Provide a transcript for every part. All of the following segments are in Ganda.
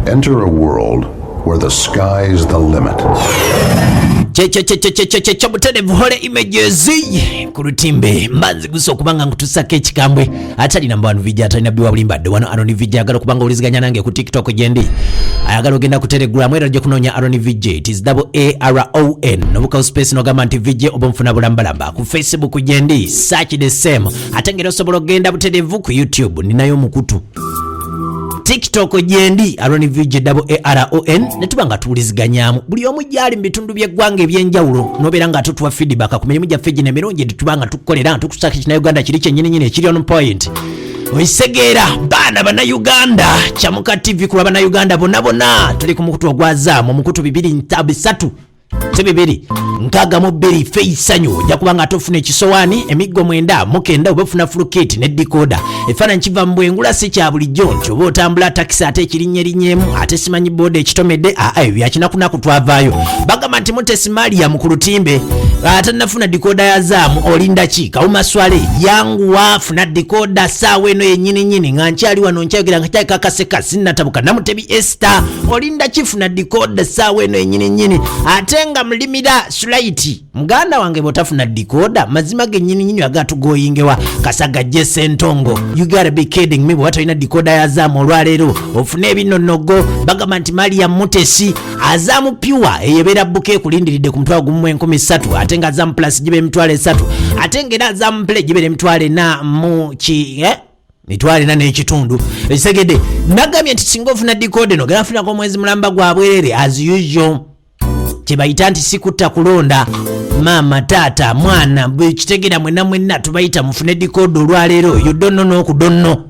Enter a world where the sky's the limit. Kyekyokyekyokyekyo buterevu Holy Images ku lutimbe mbanzi gusa okuba nga nkutusako ekikambwe atali namba wanu vijja atalina biwa bulimbadde wano Aroni Vijja ayagala okuba nga oliziganya nange ku TikTok gyendi ayagala ogenda ku Telegram era ojja kunoonya Aroni Vijja, it is double A R O N nobukawo space nogamba nti Vijja oba onfuna bulambalamba. Ku Facebook gyendi, search the same, ate ngera osobola okugenda buterevu ku YouTube, ninayo omukutu. TikTok gyendi Aron VJ double A R O N, ne tuba nga tuwuliziganyamu buli omu gyali mu bitundu by'eggwanga eby'enjawulo, nobeera nga tutuwa feedback ku mirimu gyaffe gino emirungi tuba nga tukukolera nga tukusaka Ekinnauganda kiri kyennyininyini ekiri on point. Oisegeera baana Bannayuganda, Kyamuka TV ku lwa Bannayuganda bonna bonna. Tuli ku mukutu ogwazaamu omukutu bibiri nta bisatu si bibiri nkaaga mu bbiri feisanyu. Ojja kuba nga tofuna ekisowaani, emiggo mwenda mukenda, oba ofuna full kit ne decoder. Efaananyi kiva mu bwengula, si kya bulijjo nti oba otambula takisi ate ekirinnyeerinnyemu ate simanyi booda ekitomedde. Aa, ebyo byakinakunaku, twavaayo. Bagamba nti Mutesi Mariam ku lutimbe atanafuna decoder ya Zaamu, olinda ki? Kawuma Swale, yanguwa, funa decoder saawa eno yennyininyini nga nkyali wano nkyayogera nga kyakakaseka sinnatabuka. Namutebi Esther, olinda ki? Funa decoder saawa eno yennyininyini. Ate nga mulimira Sulaiti muganda wange, bwotafuna decoder, mazima gennyininyini agatugoyingewa Kasaga Jesentongo, you gotta be kidding me. Bw'oba tolina decoder ya Zaamu olwaleero, ofune ebinonogo. Bagamba nti Mariam Mutesi, Azaamu Pure eyo ebeera bouquet ekulindiridde ku 10,300, ate nga Azaamu Plus giba 30,000, ate ngaera Azaamu Play gibeera 400 mu ki, eh? 4,500. Ekisegedde nagambye nti singa ofuna decoder eno, gerafunako omwezi mulamba gwa bwerere as usual. Kyebayita nti sikutta kulonda maama, taata, mwana, bwekitegera mwenna mwenna tubayita mufune decoder olwaleero. You don't know n'okudonno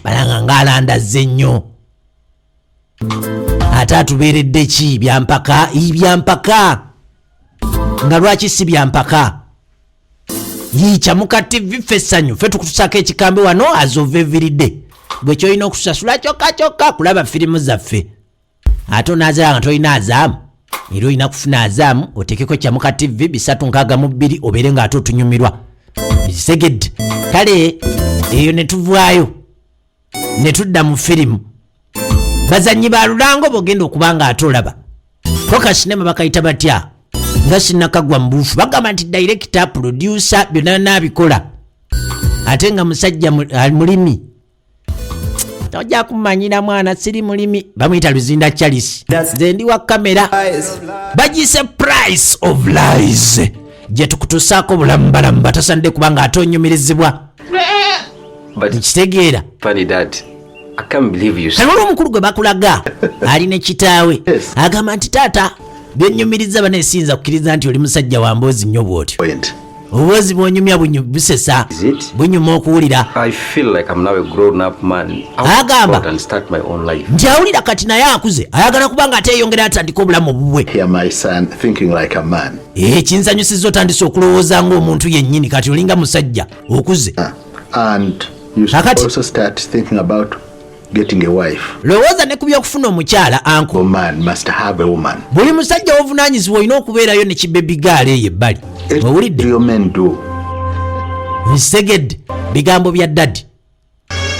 balanga ngaalandazze nnyo ate atubeeredde ki? Byampaka byampaka nga lwaki si byampaka? Yiikyamuka TV, ffe essanyu, ffe tukutusako ekikambe wano azova eviridde. Gwe kyolina okusasula kyokka kyokka kulaba firimu zaffe, ate onaazala nga tolina Azaamu, era olina kufuna Azaamu otekeko Kyamuka TV 362 obeere nga ate otunyumirwa. Ekisegedde kale eyo ne tuvaayo ne tudda mu firimu. Bazanyi ba lulango bogenda okuba nga ate olaba ko kasinema bakayita batya nga sinakagwa mu buufu. Bagamba nti director, producer, byonna byonna abikola, ate nga musajja mulimi. Tojja kumanyira mwana, siri mulimi. Bamuyita Luzinda Charles, nze ndi wa kamera. Bagise Price of Lies gye tukutusaako bulambalamba, tosanidde kubanga ate onyumirizibwa. But nkitegeera. Funny that I can't believe you. Kale waliwo omukulu gwe bakulaga ali ne kitaawe. Yes. Agamba nti taata, byenyumiriza banesinza kukkiriza nti oli musajja wa mboozi nnyo bw'otyo. Point. Obuboozi bwonyumya busesa. Is it? Bunyuma okuwulira. I feel like I'm now a grown up man. I want to Agamba. go out and start my own life. Nti awulira kati naye akuze, ayagala kubanga ate eyongera atandika obulamu bubwe. Here, my son, thinking like a man. Ee, kinsanyusiza otandise okulowooza ng'omuntu yennyini, kati olinga musajja okuze. And you should Kakati. also start thinking about getting a wife. Lowooza ne ku byokufuna omukyala, uncle. A man must have a woman. Buli musajja wovunaanyizibwa olina okubeerayo ne kibaby girl eyo ebbali. Owulidde? Do your men do? Nsegedde bigambo bya daddy.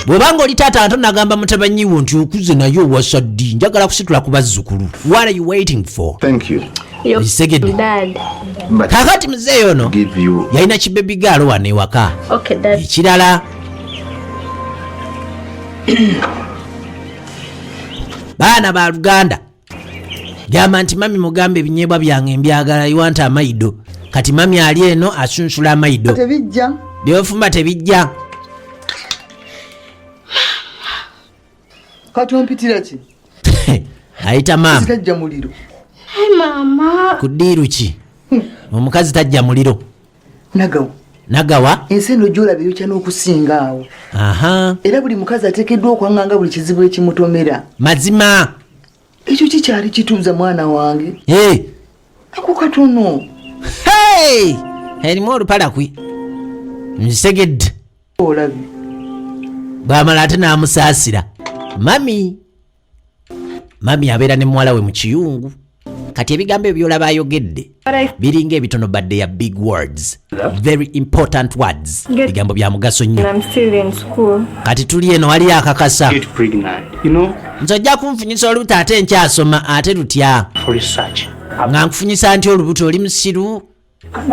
Bw'obanga oli taata nga tonagamba mutabanyiwo nti okuze naye owasa ddi, njagala kusitula ku bazzukulu, what are you waiting for? Thank you. Ekisegedde. Dad. But Kakati muzeeyi ono give you yalina kibaby girl wano ewaka. Okay, Dad. Ekirala, baana ba luganda, gamba nti mami, mugambe ebinyeebwa byange mbyagala, iwanta amaido. Kati mami ali eno asunsula amaido. Tebijja. Byofumba tebijja. Kati ompitira ki? Ayita maama. Zitajja muliro. Hi, Mama. Ku ddiiru ki omukazi tajja muliro? Nagawa. Nagawa. Ensi eno gyolaba eyokya n'okusinga awo. Aha. Era buli mukazi ateekeddwa okwaŋŋanga buli kizibu ekimutomera. Mazima. Ekyo kikyali kituuza mwana wange. Eh. Ako katono. Hey! Erimu olupalakwi, nsegedde. Olabye. Bwamala ate n'amusaasira mami. Mami abeera ne muwala we mu kiyungu. Kati ebigambo ebyo byolaba ayogedde biringa ebitono, badde ya big words, very important words, bigambo bya mugaso nnyo. I'm still in school. Kati tuli eno, wali akakasa. Get pregnant. You know, Nze ojja kunfunyisa olubuto ate nkyasoma, ate lutya? for research. Nga nkufunyisa nti olubuto? Oli musiru?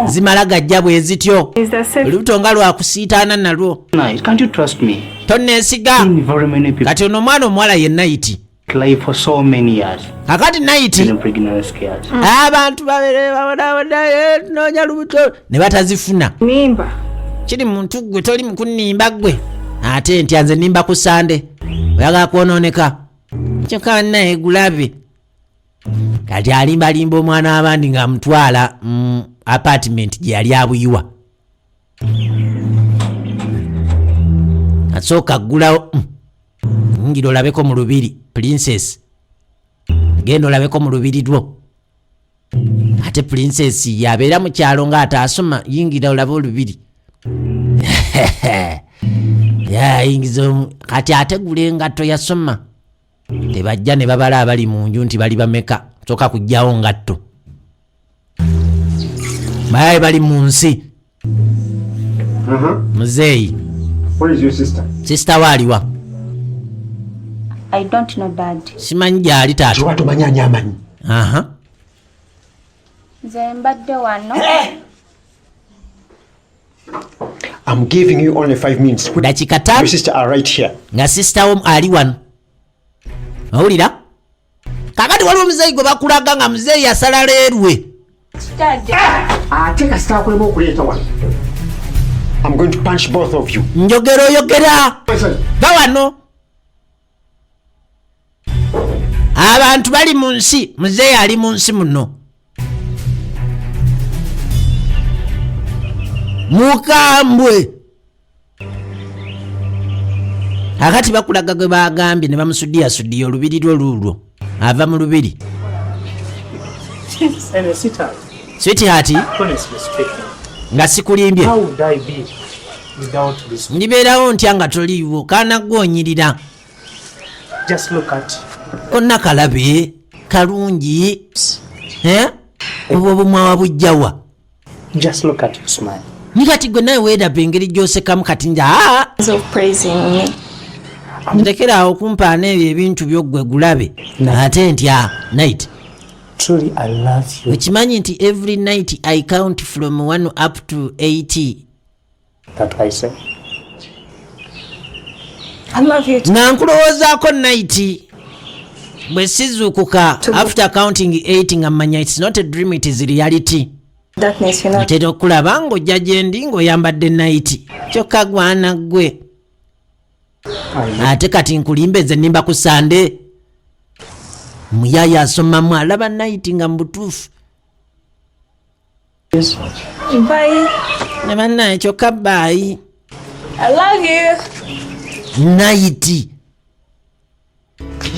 Zimala gajja bwe zityo. Is the safe Olubuto nga lwakusiitaana nalwo. Night, can't you trust me? Tonneesiga? Seen very many people Kati ono omwana omuwala ye Nayiti. live for so many years. Kakati Nayiti, In pregnancy scares. abantu babere babonabona, noonya lubuto ne batazifuna. Nimba. Kiri muntu gwe, toli mukunimba gwe, ate ntya nze nimba ku Sande, oyagala kwonooneka. Kyokka naye gulabe kati alimbalimba omwana w'abandi ng'amutwala mu apartment gye yali abuyiwa. Asooka aggulawo, ngira olabeko mu lubiri. Princess, genda olabeko mu lubiri lwo. Ate princess yabeera mu kyalo ng'ataasoma. Yingira olabe olubiri. Yayingiza kati ategula engatto. Yasoma, tebajja ne babala abali mu nju nti bali bameka. Soka kugjawo ngatto, baye bali mu nsi. Muzeeyi. Where is your sister? Sister waaliwa? I don't know, Dad. Simanyi gyali, taata. Kyoba tomanyi, ani amanyi? Aha. Nze mbadde wano. I'm giving you only 5 minutes. Dakiika Your 5. sister are right here. Nga sister wo ali wano, owulira? Kakati waliwo omuzeeyi gwe bakulaga nga muzeeyi asala leerwe. Dad. Ate kasita akulema okuleeta wano. I'm going to punch both of you. Njogera oyogera ba wano, abantu bali mu nsi, muzeeyi ali mu nsi muno mukambwe. Akati bakulaga gwe bagambye ne bamusudiyasudiya olubiri lwo luulwo ava mu lubiri. And sweetheart, Sweetheart, honestly speaking, nga sikulimbye, how would I be without this? Ndibeerawo ntya nga toliiwo? Kaana gwonyirira. Just look at Konna kalabe kalungi. Eh? Obwo obumwa wabujjawa? Just look at your smile. Ni kati gwe nawe weeraba engeri gy'osekamu kati nja aa. Of praising me. Ndekeraawo okumpaana ebyo ebintu byo, gwe gulabe ate ntya night. Truly, I love you. Okimanyi nti every night I count from 1 up to 80? That I say. I love you too. Nga nkulowoozaako night bwe sizuukuka, after counting 8 nga mmanya it's not a dream, it is reality. Darkness, you know. Ntera okulaba ng'ojja gye ndi ng'oyambadde night, kyokka gwana ggwe. I know. Ate kati nkulimbe, nze nimba ku Sande. Muyaaya asomamu alaba night nga mu butuufu. Yes. Bye. Ne bannaye, kyokka bye. I love you. Night.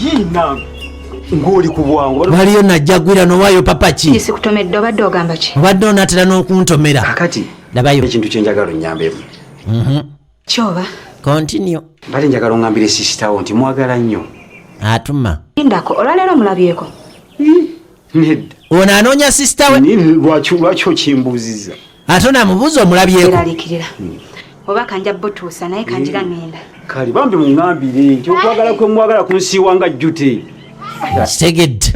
Yina ng'oli ku bwangu. Waliyo najja gwira nowaayo papaki. Sikutomedde, obadde ogamba ki? Obadde onaatera n'okuntomera. Kakati Labayo. ekintu kyenjagala onnyambemu. Kyoba? Continue. Mbadde njagala oŋŋambire sister wo nti mwagala nnyo. Atuma. Lindako, olwaleero omulabyeko? Nedda. Ono anoonya sister we. Naye lwaki okimbuuzizza? Ate onaamubuuza omulabyeko. Eraliikirira oba kanja butuusa, naye kanjira ŋŋenda. Kale bambi muŋŋambire nti okwagala kwe mwagala kunsiiwa nga jjute. Kitegedde,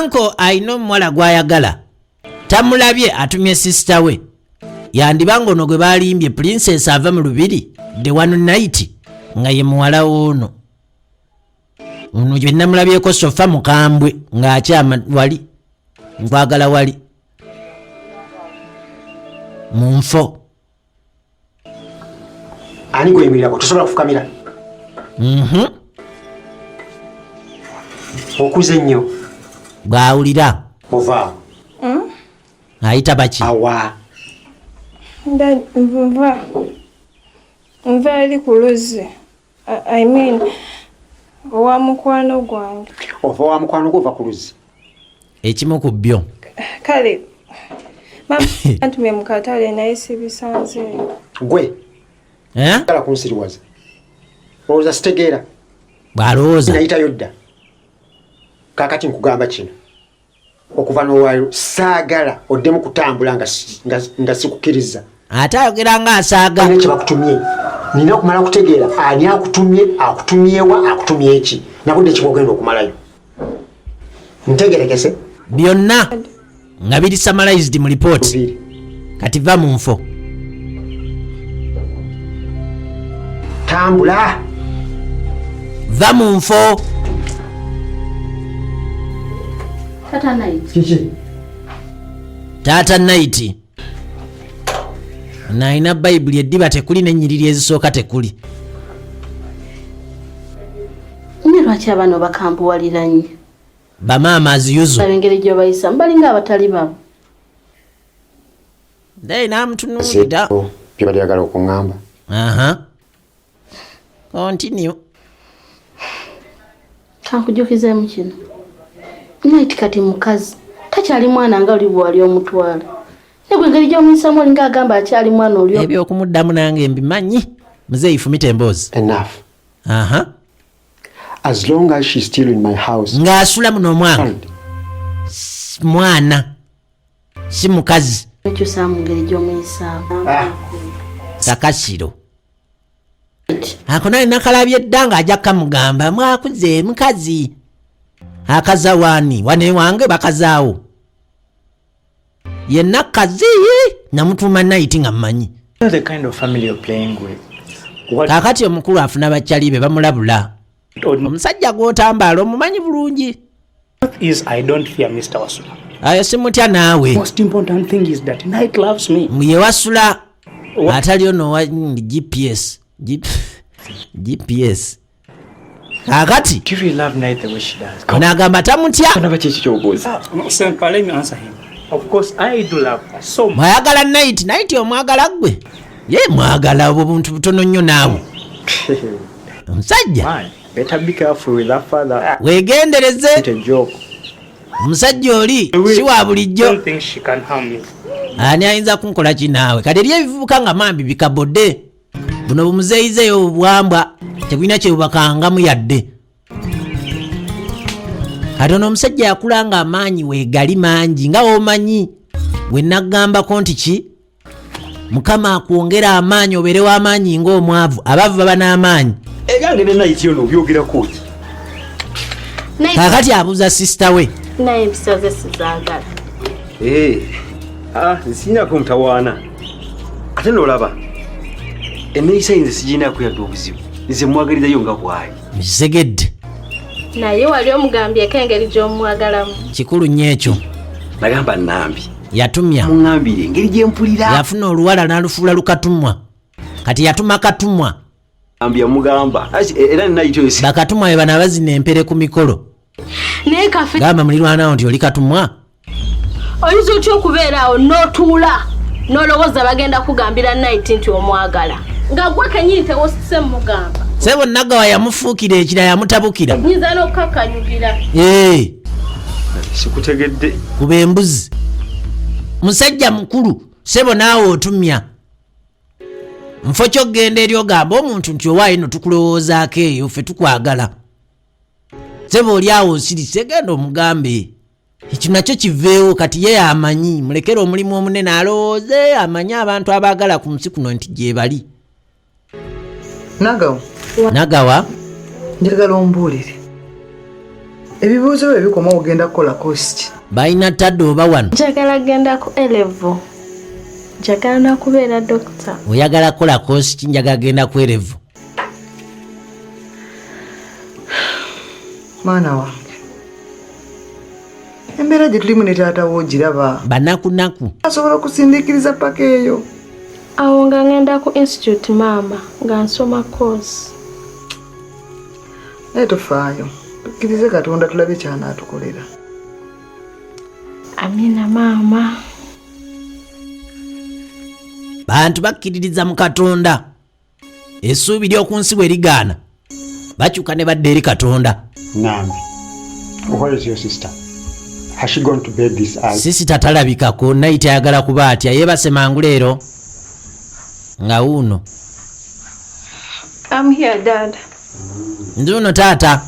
uncle alina omuwala gw'ayagala, tamulabye, atumye sister we. Yandiba nga ono gwe balimbye princess ava mu lubiri the one night nga ye muwala woono ono gye namulabyeko sofa mukambwe ng'akyama wali nkwagala wali mu nfo. Ani gweyimirirako? Tosobola kufukamira. Okuze nnyo. Bw'awulira. Ovaawo. Ayita baki? Awa. Dad, nva eri ku luzzi. I mean, owa mukwano gwange. Ova wa mukwano gwo, ova ku luzzi? Ekimu ku byo. Kale, mama antumye mu katale naye sibisanzeeyo. Gwe Eh? gala kunsiriwaza, olowooza sitegeera? Bw'alowooza. Nayitayo dda. Kakati nkugamba kino. Okuva n'olwaliro saagala oddemu kutambula nga sikukkiriza. Ate ayogera nga asaaga. Alina kye bakutumye. Nina okumala kutegeera ani akutumye, akutumyewa, akutumye ki, na budde ki bw'ogenda okumalayo. Ntegerekese. Byonna nga biri summarized mu lipooti. Kati va mu nfo. Tambula. Va mu nfo. Tata Night. Kiki? Taata Night. Nalina Bayibuli eddiba tekuli n'ennyiriri ezisooka tekuli. Naye lwaki abaana obakambuwalira nnyo? Bamaama aziyuzo. Laba engeri gy'obayisamu, balinga abatali babo. Naye n'amutunuulira. Byebadde yagala okuŋŋamba. Aha. Continue. Kankujukizeemu kino. Night kati mukazi, takyali mwana nga oli bwe wali omutwala. Naye gwe engeri gy'omuyisamu olinga agamba akyali mwana oli. Ebyokumuddamu nange mbimanyi. Muzeeyi fumita emboozi. Enough. Aha. As long as she's still in my house. Ng'asula muno omwange. Mwana. Si mukazi. Okyusaamu ngeri gy'omuyisaamu. Kakasiro. Ako naye nakalabye dda ng'ajja kamugamba mwakuze mukazi. Akaza wani wane wange bakazaawo. Yenna kazi namutuuma Night nga mmanyi. The kind of family you're playing with. What? Kaakati omukulu afuna bakyali be bamulabula. Omusajja gw'otambaala omumanyi bulungi. Is I don't fear Mr. Wasula. Ayo simutya naawe. Most important thing is that Night loves me. Ye Wasula atali ono wa GPS. GPS. Kaakati Do you really love Night the way she does? onagamba tamutya. Onaba kiki ky'obuuza? Sempa, let me answer him. Of course, I do love her so much. Mwayagala Night, Night omwagala ggwe. Ye mwagala obwo buntu butono nnyo naawe. Omusajja. Man, better be careful with that father. Weegendereze. It's a joke. Omusajja oli si wa bulijjo. Don't think she can harm me. Ani ayinza kunkola ki naawe? Kati eri ebivubuka nga mambi bikabodde. Buno bumuzeeyizeeyo obwambwa tebulina kye bubakangamu yadde. Kati ono omusajja yakula nga amaanyi weegali mangi nga w'omanyi we naggambako nti ki Mukama akwongera amaanyi obeere w'amaanyi ng'omwavu. Abaavu baba n'amaanyi. Ebyange ne Night ono obyogerako ki? Kaakati abuuza sisita we. Naye empisa ze sizaagala. Nsiinako mutawaana. Ate n'olaba enneeyisa ye nze sigiinaako yadde obuzibu. Nze mwagalirayo nga bw'ali. Nkitegedde. Naye wali omugambyeko engeri gy'omwagalamu. Kikulu nnyo ekyo. Nagamba Nambi. Yatumya. Muŋŋambire engeri gye mpulira. Yafuna oluwala n'alufuula lukatumwa. Kati yatuma katumwa. Nambi yamugamba. Era nina yityo esi. Bakatumwa be bano abazina empere ku mikolo. Naye kafe. Gamba mulirwanawo nti oli katumwa. Oyinza otya okubeera awo n'otuula n'olowooza bagenda kugambira Night nti omwagala nga gwe kennyini tewosise mugamba. Ssebo Nagawa yamufuukira ekira yamutabukira. Nyinza n'okukakanyugira. Sikutegedde. Kuba embuzi. Musajja mukulu ssebo naawe otumya. Nfo ky'ogenda eri ogamba omuntu nti owaayo no tukulowoozaako eyo ffe tukwagala. Ssebo oli awo osirise genda omugambe. Ekyo nakyo kiveewo kati ye amanyi mulekere omulimu omunene alowooze amanyi abantu abaagala ku nsi kuno nti gye bali. Nagawa. Nagawa. Njagala ombuulire. Ebibuuzo bwe bikoma ogenda kukola koosi ki? Balina tadde oba wano? Njagala genda ku A-level. Njagala na kubeera dokita. Oyagala kukola koosi ki? Njagala genda ku A-level. Mwana wange. Embeera gye tulimu ne taata wo ogiraba. Banakunaku. Asobola okusindiikiriza paka eyo. Awo nga ngenda ku institute maama nga nsoma course. Naye tofaayo. Tukkirize Katonda tulabe ky'anaatukolera. Amina maama. Bantu bakkiririza mu Katonda. Essuubi ly'oku nsi bwe ligaana bakyuka ne badda eri Katonda. Nambi, where is your sister? Has she gone to bed this early? Sisita talabikako Night ayagala kuba atya yeebase mangu leero nga wuuno. I'm here, Dad. Nzuuno taata.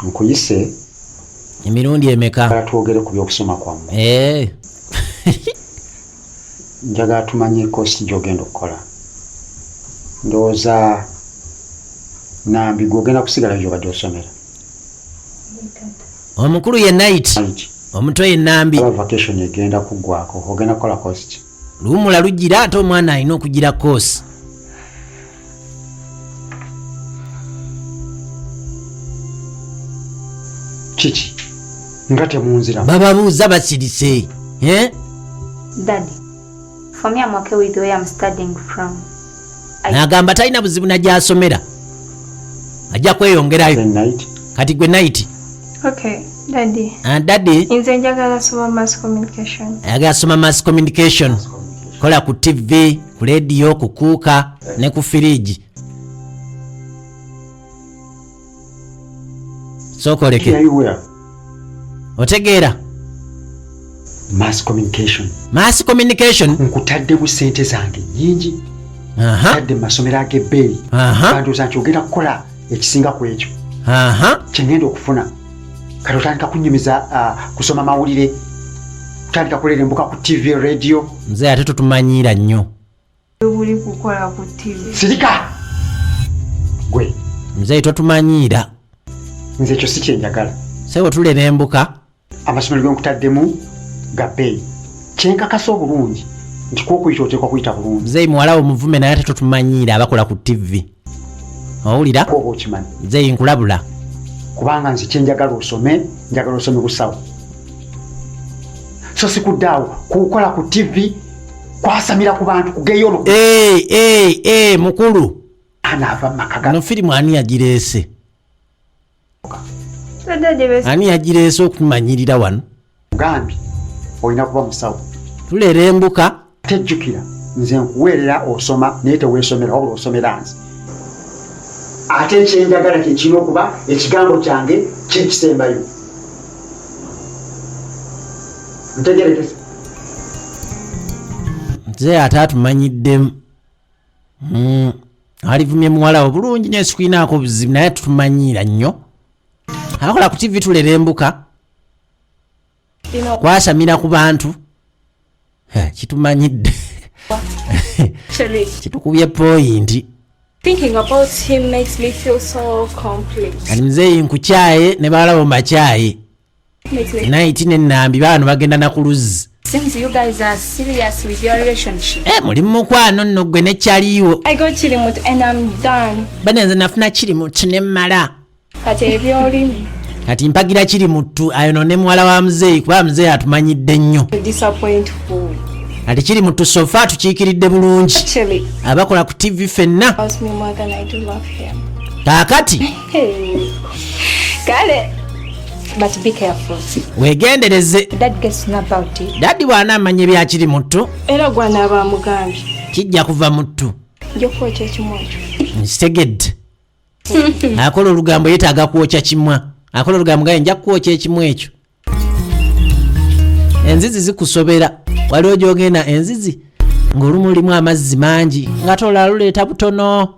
Nkuyise. Emirundi emeka? Twogere ku byokusoma kwammwe. Eh. Njagala tumanye kosi gy'ogenda okukola. Ndowooza Nambi gw'ogenda kusigala gy'obadde osomera. Omukulu ye Night, omuto ye Nambi. Aba vacation egenda kuggwako, ogenda kukola kosi ki? Luwumula lugira ate omwana alina okugira koosi. Kiki nga temunzira? Bababuuza basirise, eh? Daddy, for me I'm okay with where I'm studying from. N'agamba talina buzibu na gy'asomera, ajja kweyongerayo. Night. Kati gwe Night. Okay, Daddy. Ah, Daddy. Nze njagala soma mass communication. Ayagala soma mass communication, kola ku TV, ku lediyo, ku kuuka ne ku firiigi. Sooka oleke. Here you were. Otegeera? Mass communication. Mass communication. Nkutaddemu ssente zange nyingi. Aha. Tadde mu masomero ag'ebbeeyi. Aha. Bandowooza nti ogenda kukola ekisinga ku ekyo. Aha. Kye ngenda okufuna. Kati otandika kunnyumiza kusoma mawulire, otandika kulerembuka ku TV, radio. Nze ate totumanyiira nnyo. Buli kukola ku TV. Sirika! Gwe. Nze totumanyiira. Nze ekyo si kye njagala. Sebo tulerembuka. Amasomero ge nkutaddemu ga bbeeyi. Kyenkakasa obulungi nti kwokuyita oteekwa kuyita bulungi. Muzeeyi muwala wo muvume naye ate totumanyiira abakola ku TV. Owulira? Oba okimanyi. Muzeeyi nkulabula. Kubanga nze kye njagala osome, njagala osome busawo. So sikuddaawo kukola ku TV, kwasamira ku bantu, kugeyo olu- Eh, eh, eh, mukulu. Anaava mu maka ga- Eno firimu ani yagireese? Daddy, bes- Ani yagireese okumanyirira wano? Gambye olina kuba musawo. Tulerembuka. Tejjukira nze nkuweerera osoma naye teweesomera wabula osomera nze. Ate ekyenjagala kye kirina okuba ekigambo kyange kyekisembayo. Ntegerekese. Nze ate atumanyiddemu. Alivumye muwala wo bulungi nnyo, sikulinaako buzibu naye tutumanyiira nnyo. Abakola ku TV tulerembuka. Kwasamira ku bantu. Ha, kitumanyidde. Actually, Kitukubye point. thinking about him makes me feel so complete. Kati muzeeyi nkukyaye ne bawala bo mbakyaye. Makes me Night ne Nambi baano bagenda na ku luzzi. Seems you guys are serious with your relationship. Muli mu mukwano nno gwe ne kyaliwo. I got Chirimut and I'm done. Bane nze nafuna Chirimut ne mmala. Kati ebyolimi. Kati mpagira Chirimuttu ayonone muwala wa muzeeyi kuba muzeeyi atumanyidde nnyo. To disappoint who? Kati Chirimuttu sofa atukiikiridde bulungi. Actually, Abakola ku TV ffenna. loves me more than I do love him. Kaakati. Hey. Got it. But be careful. Weegendereze. Dad gets to know about it. Daddy bw'anaamanya ebya Chirimuttu. Era gw'anaaba amugambye. Kijja kuva muttu. Nja kwokya ekimwa ekyo. Nkitegedde. Akola olugambo yeetaaga kwokya kimwa. Akola olugambo gaye nja kwokya ekimwa ekyo. Enzizi zikusobera. Waliwo gy'ogenda enzizi ng'olumu lulimu amazzi mangi nga tolala luleeta butono.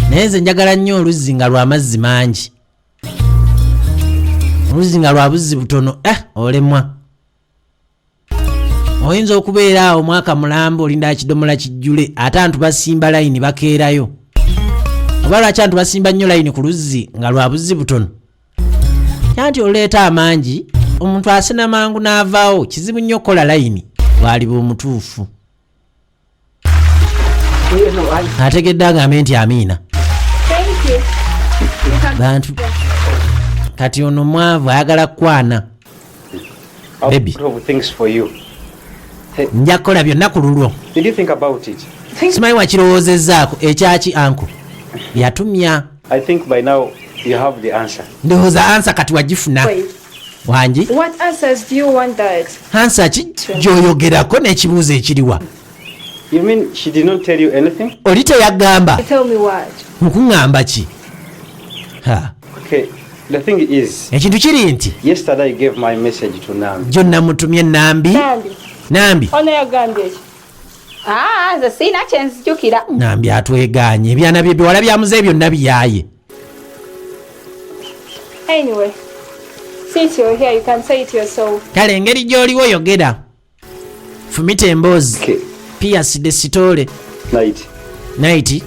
Naye nze njagala nnyo oluzzi nga lwa mazzi mangi. Oluzzi nga lwa buzzi butono, olemwa. Oyinza okubeera awo mwaka mulamba olinda kidomola kijjule ate abantu basimba layini bakeerayo. Oba lwaki abantu basimba nnyo layini ku luzzi nga lwa buzzi butono? Anti oleeta amangi omuntu asena mangu n'avaawo, kizibu nnyo okukola layini. Bw'aliba omutuufu. Ategedde agambe nti amiina. Thank you. Bantu kati ono mwavu ayagala kukwana. Baby. I've got things for you. Nja kukola byonna ku lulwo. Did you think about it? Simanyi wakirowoozezzaako ekyaki anko. Yatumya. I think by now you have the answer. Ndowooza answer kati wagifuna. Wait. Wangi? What answers do you want that? Answer ki gy'oyogerako n'ekibuuzo ekiriwa? You mean she did not tell you anything? Oli teyagamba. Tell me what? Nkuŋŋamba ki? Ha. Okay, the thing is, Ekintu kiri nti yesterday I gave my message to Nambi. Jjo namutumye Nambi. Nambi. Nambi. Ono yagambye ki? Nze sirina kye nzijukira. Nambi atwegaanye. Ebyana bye biwala bya muzeeyi byonna biyaaye. Anyway, Since you're here, you can say it yourself. Kale engeri gy'oliwo yogera, fumita emboozi. Okay. Pias de sitole. Night. Night.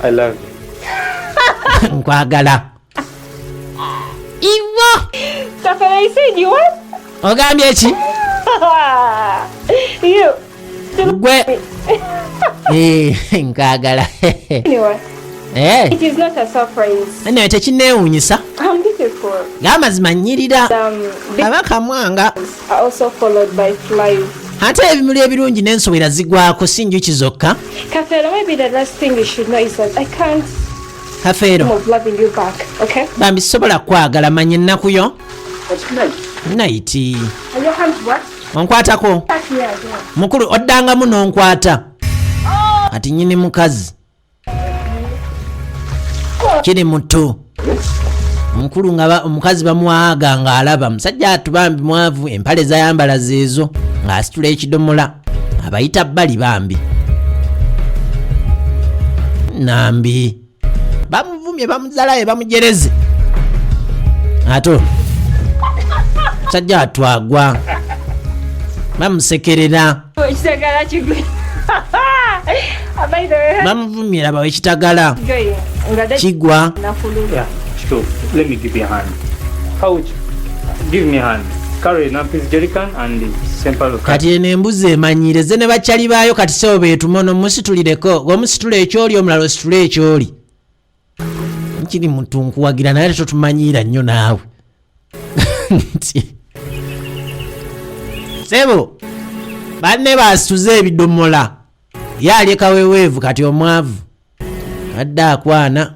I love you. Nkwagala iwo. Kafeero, you said you what? Ogambye ki? You. Gwe. Eh, nkwagala. Anyway, Eh, it is not a surprise. Anyway, tekinneewuunyisa. I'm beautiful. Ng'amazima nnyirira. Abaka mwanga. Are also followed by flies. Ate ebimuli ebirungi n'ensowera zigwako, si njuki zokka. Kafeero, maybe the last thing you should know is that I can't Kafeero, of loving you back, okay? Bambi sobola kwagala, manya ennaku yo. Night. And your hands what? Onkwatako. Touch me again. Mukulu oddangamu n'onkwata ati nyini mukazi kiri muto mukulu nga omukazi bamuwaaga ng'alaba musajja atu bambi mwavu, empale zayambala zeezo, ng'asitula ekidomola abayita bbali. Bambi nambi bamuvumye, bamuzalaye, bamujereze, ate ono musajja atu agwa bamusekerera. Ekitagala kigwe. By the way, Bamuvumye, laba ekitagala going. Nga kigwa. Nafulu. Yeah, sure. Let me give you a hand. How would you? Give me a hand. Carry Nampi's jerrycan and the simple. Kati eno embuzi emanyire ze ne bakyali baayo. Kati sebo beetuma ono musitulireko, gwemusitula ekyoli, omulala ositule ekyoli. Nkiri muntu nkuwagira, naye totumanyiira nnyo naawe. Nti sebo banne basituze ebidomola, ye alye kaweweevu. Kati omwavu adde akwana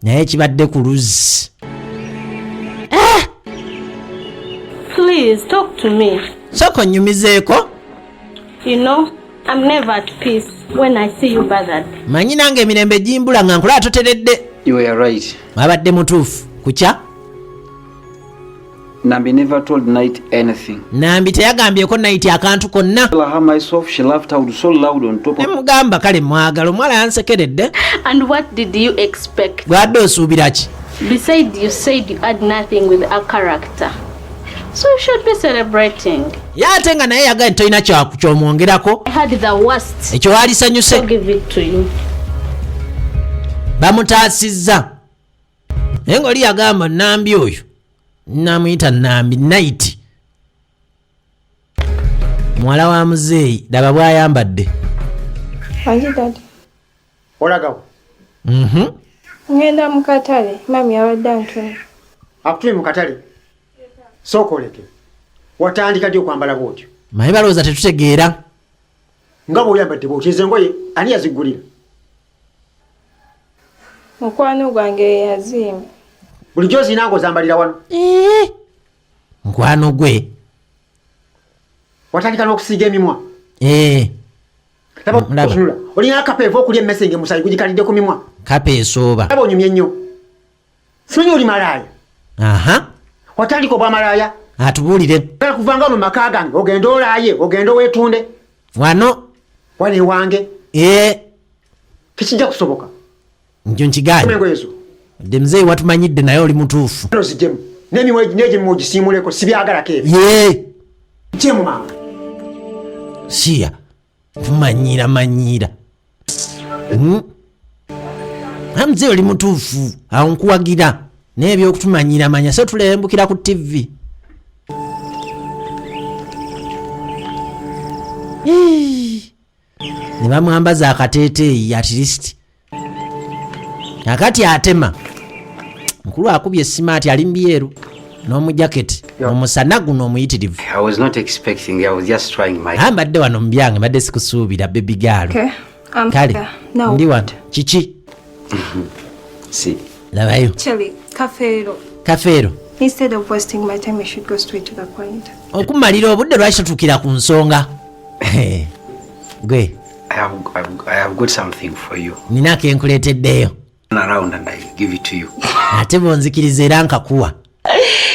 naye kibadde ku luzzi. Please talk to me. Sooka onnyumizeeko. You know, I'm never at peace when I see you bothered. Manyi nange emirembe gimbula nga nkulaba toteredde. You were right. Wabadde mutuufu kukya. Nambi never told Night anything. Nambi teyagambyeko Night akantu konna. Tell her myself, she laughed out so loud on top Ne of mugamba kale mwagala omuwala yansekeredde. And what did you expect? Gwadde osuubira ki? Besides, you said you had nothing with her character. So you should be celebrating. Ye ate nga naye yagambye tolina kyomwongerako. I had the worst. Ekyo waalisanyuse. I'll give it to you. Bamutaasizza, naye ngaoli yagamba Nambi oyo namuyita Nambi. Night muwala wa muzeeyi, laba bwayambadde. Wangi daddy. Olagawo? Ngenda mu katale, mami abadde antumye. Akutumye mu katale? Sooka oleke, watandika ddi okwambala bwotyo? Maye balowooza tetutegeera. Nga bw'oyambadde bwotyo, ezo engoye ani yazigulira? Mukwano gwange ye yazimba. Bulijjo ozirina ng'ozambalira wano? Mukwano gwe. Watandika n'okusiiga emimwa? Eh, Laba. Mulaba. Otunula olina akapa eva okulya emmese ng'emusayi gugikalidde ku mimwa. Kapa esooba. Laba onyumye nnyo, simanyi oli malaaya. Aha. Watandika obwamalaaya? Atubuulire. Gala kuvanga mu maka gange ogende olaaye, ogende weetunde wano. Wano ewange? Ee. Tekijja kusoboka. Njo nkiganye. Engoye ezo. Dde muzeeyi watumanyidde, naye oli mutuufu. Ozijjemu n'emimwa n'egimimwa ogisiimuleko, sibyagalako ebyo. Ye. Jjemu mangu. Siya tumanyiira manyiira. Naye muzeeyi oli mutuufu, awo nkuwagira, naye ebyokutumanyiira manya so tulembukira ku TV. Ii. Ne bamwambaza akateeteeyi, at least akati atema mukulu akubye esimaati, ali mbyeru n'omujaketi omusana guno omuyitirivu. I was not expecting. I was just trying my. Naye mbadde wano mu byange, mbadde sikusuubira, baby girl. Okay. I'm Kale. here. Now, Ndi wano, kiki? See. Labayo. Actually, Kafeero. Kafeero. Instead of wasting my time, you should go straight to the point. Okumalira obudde, lwaki totuukira ku nsonga gwe? I have got something for you. Nina kenkuleeteddeyo. Turn around and I give it to you. Ate bwonzikiriza era nkakuwa.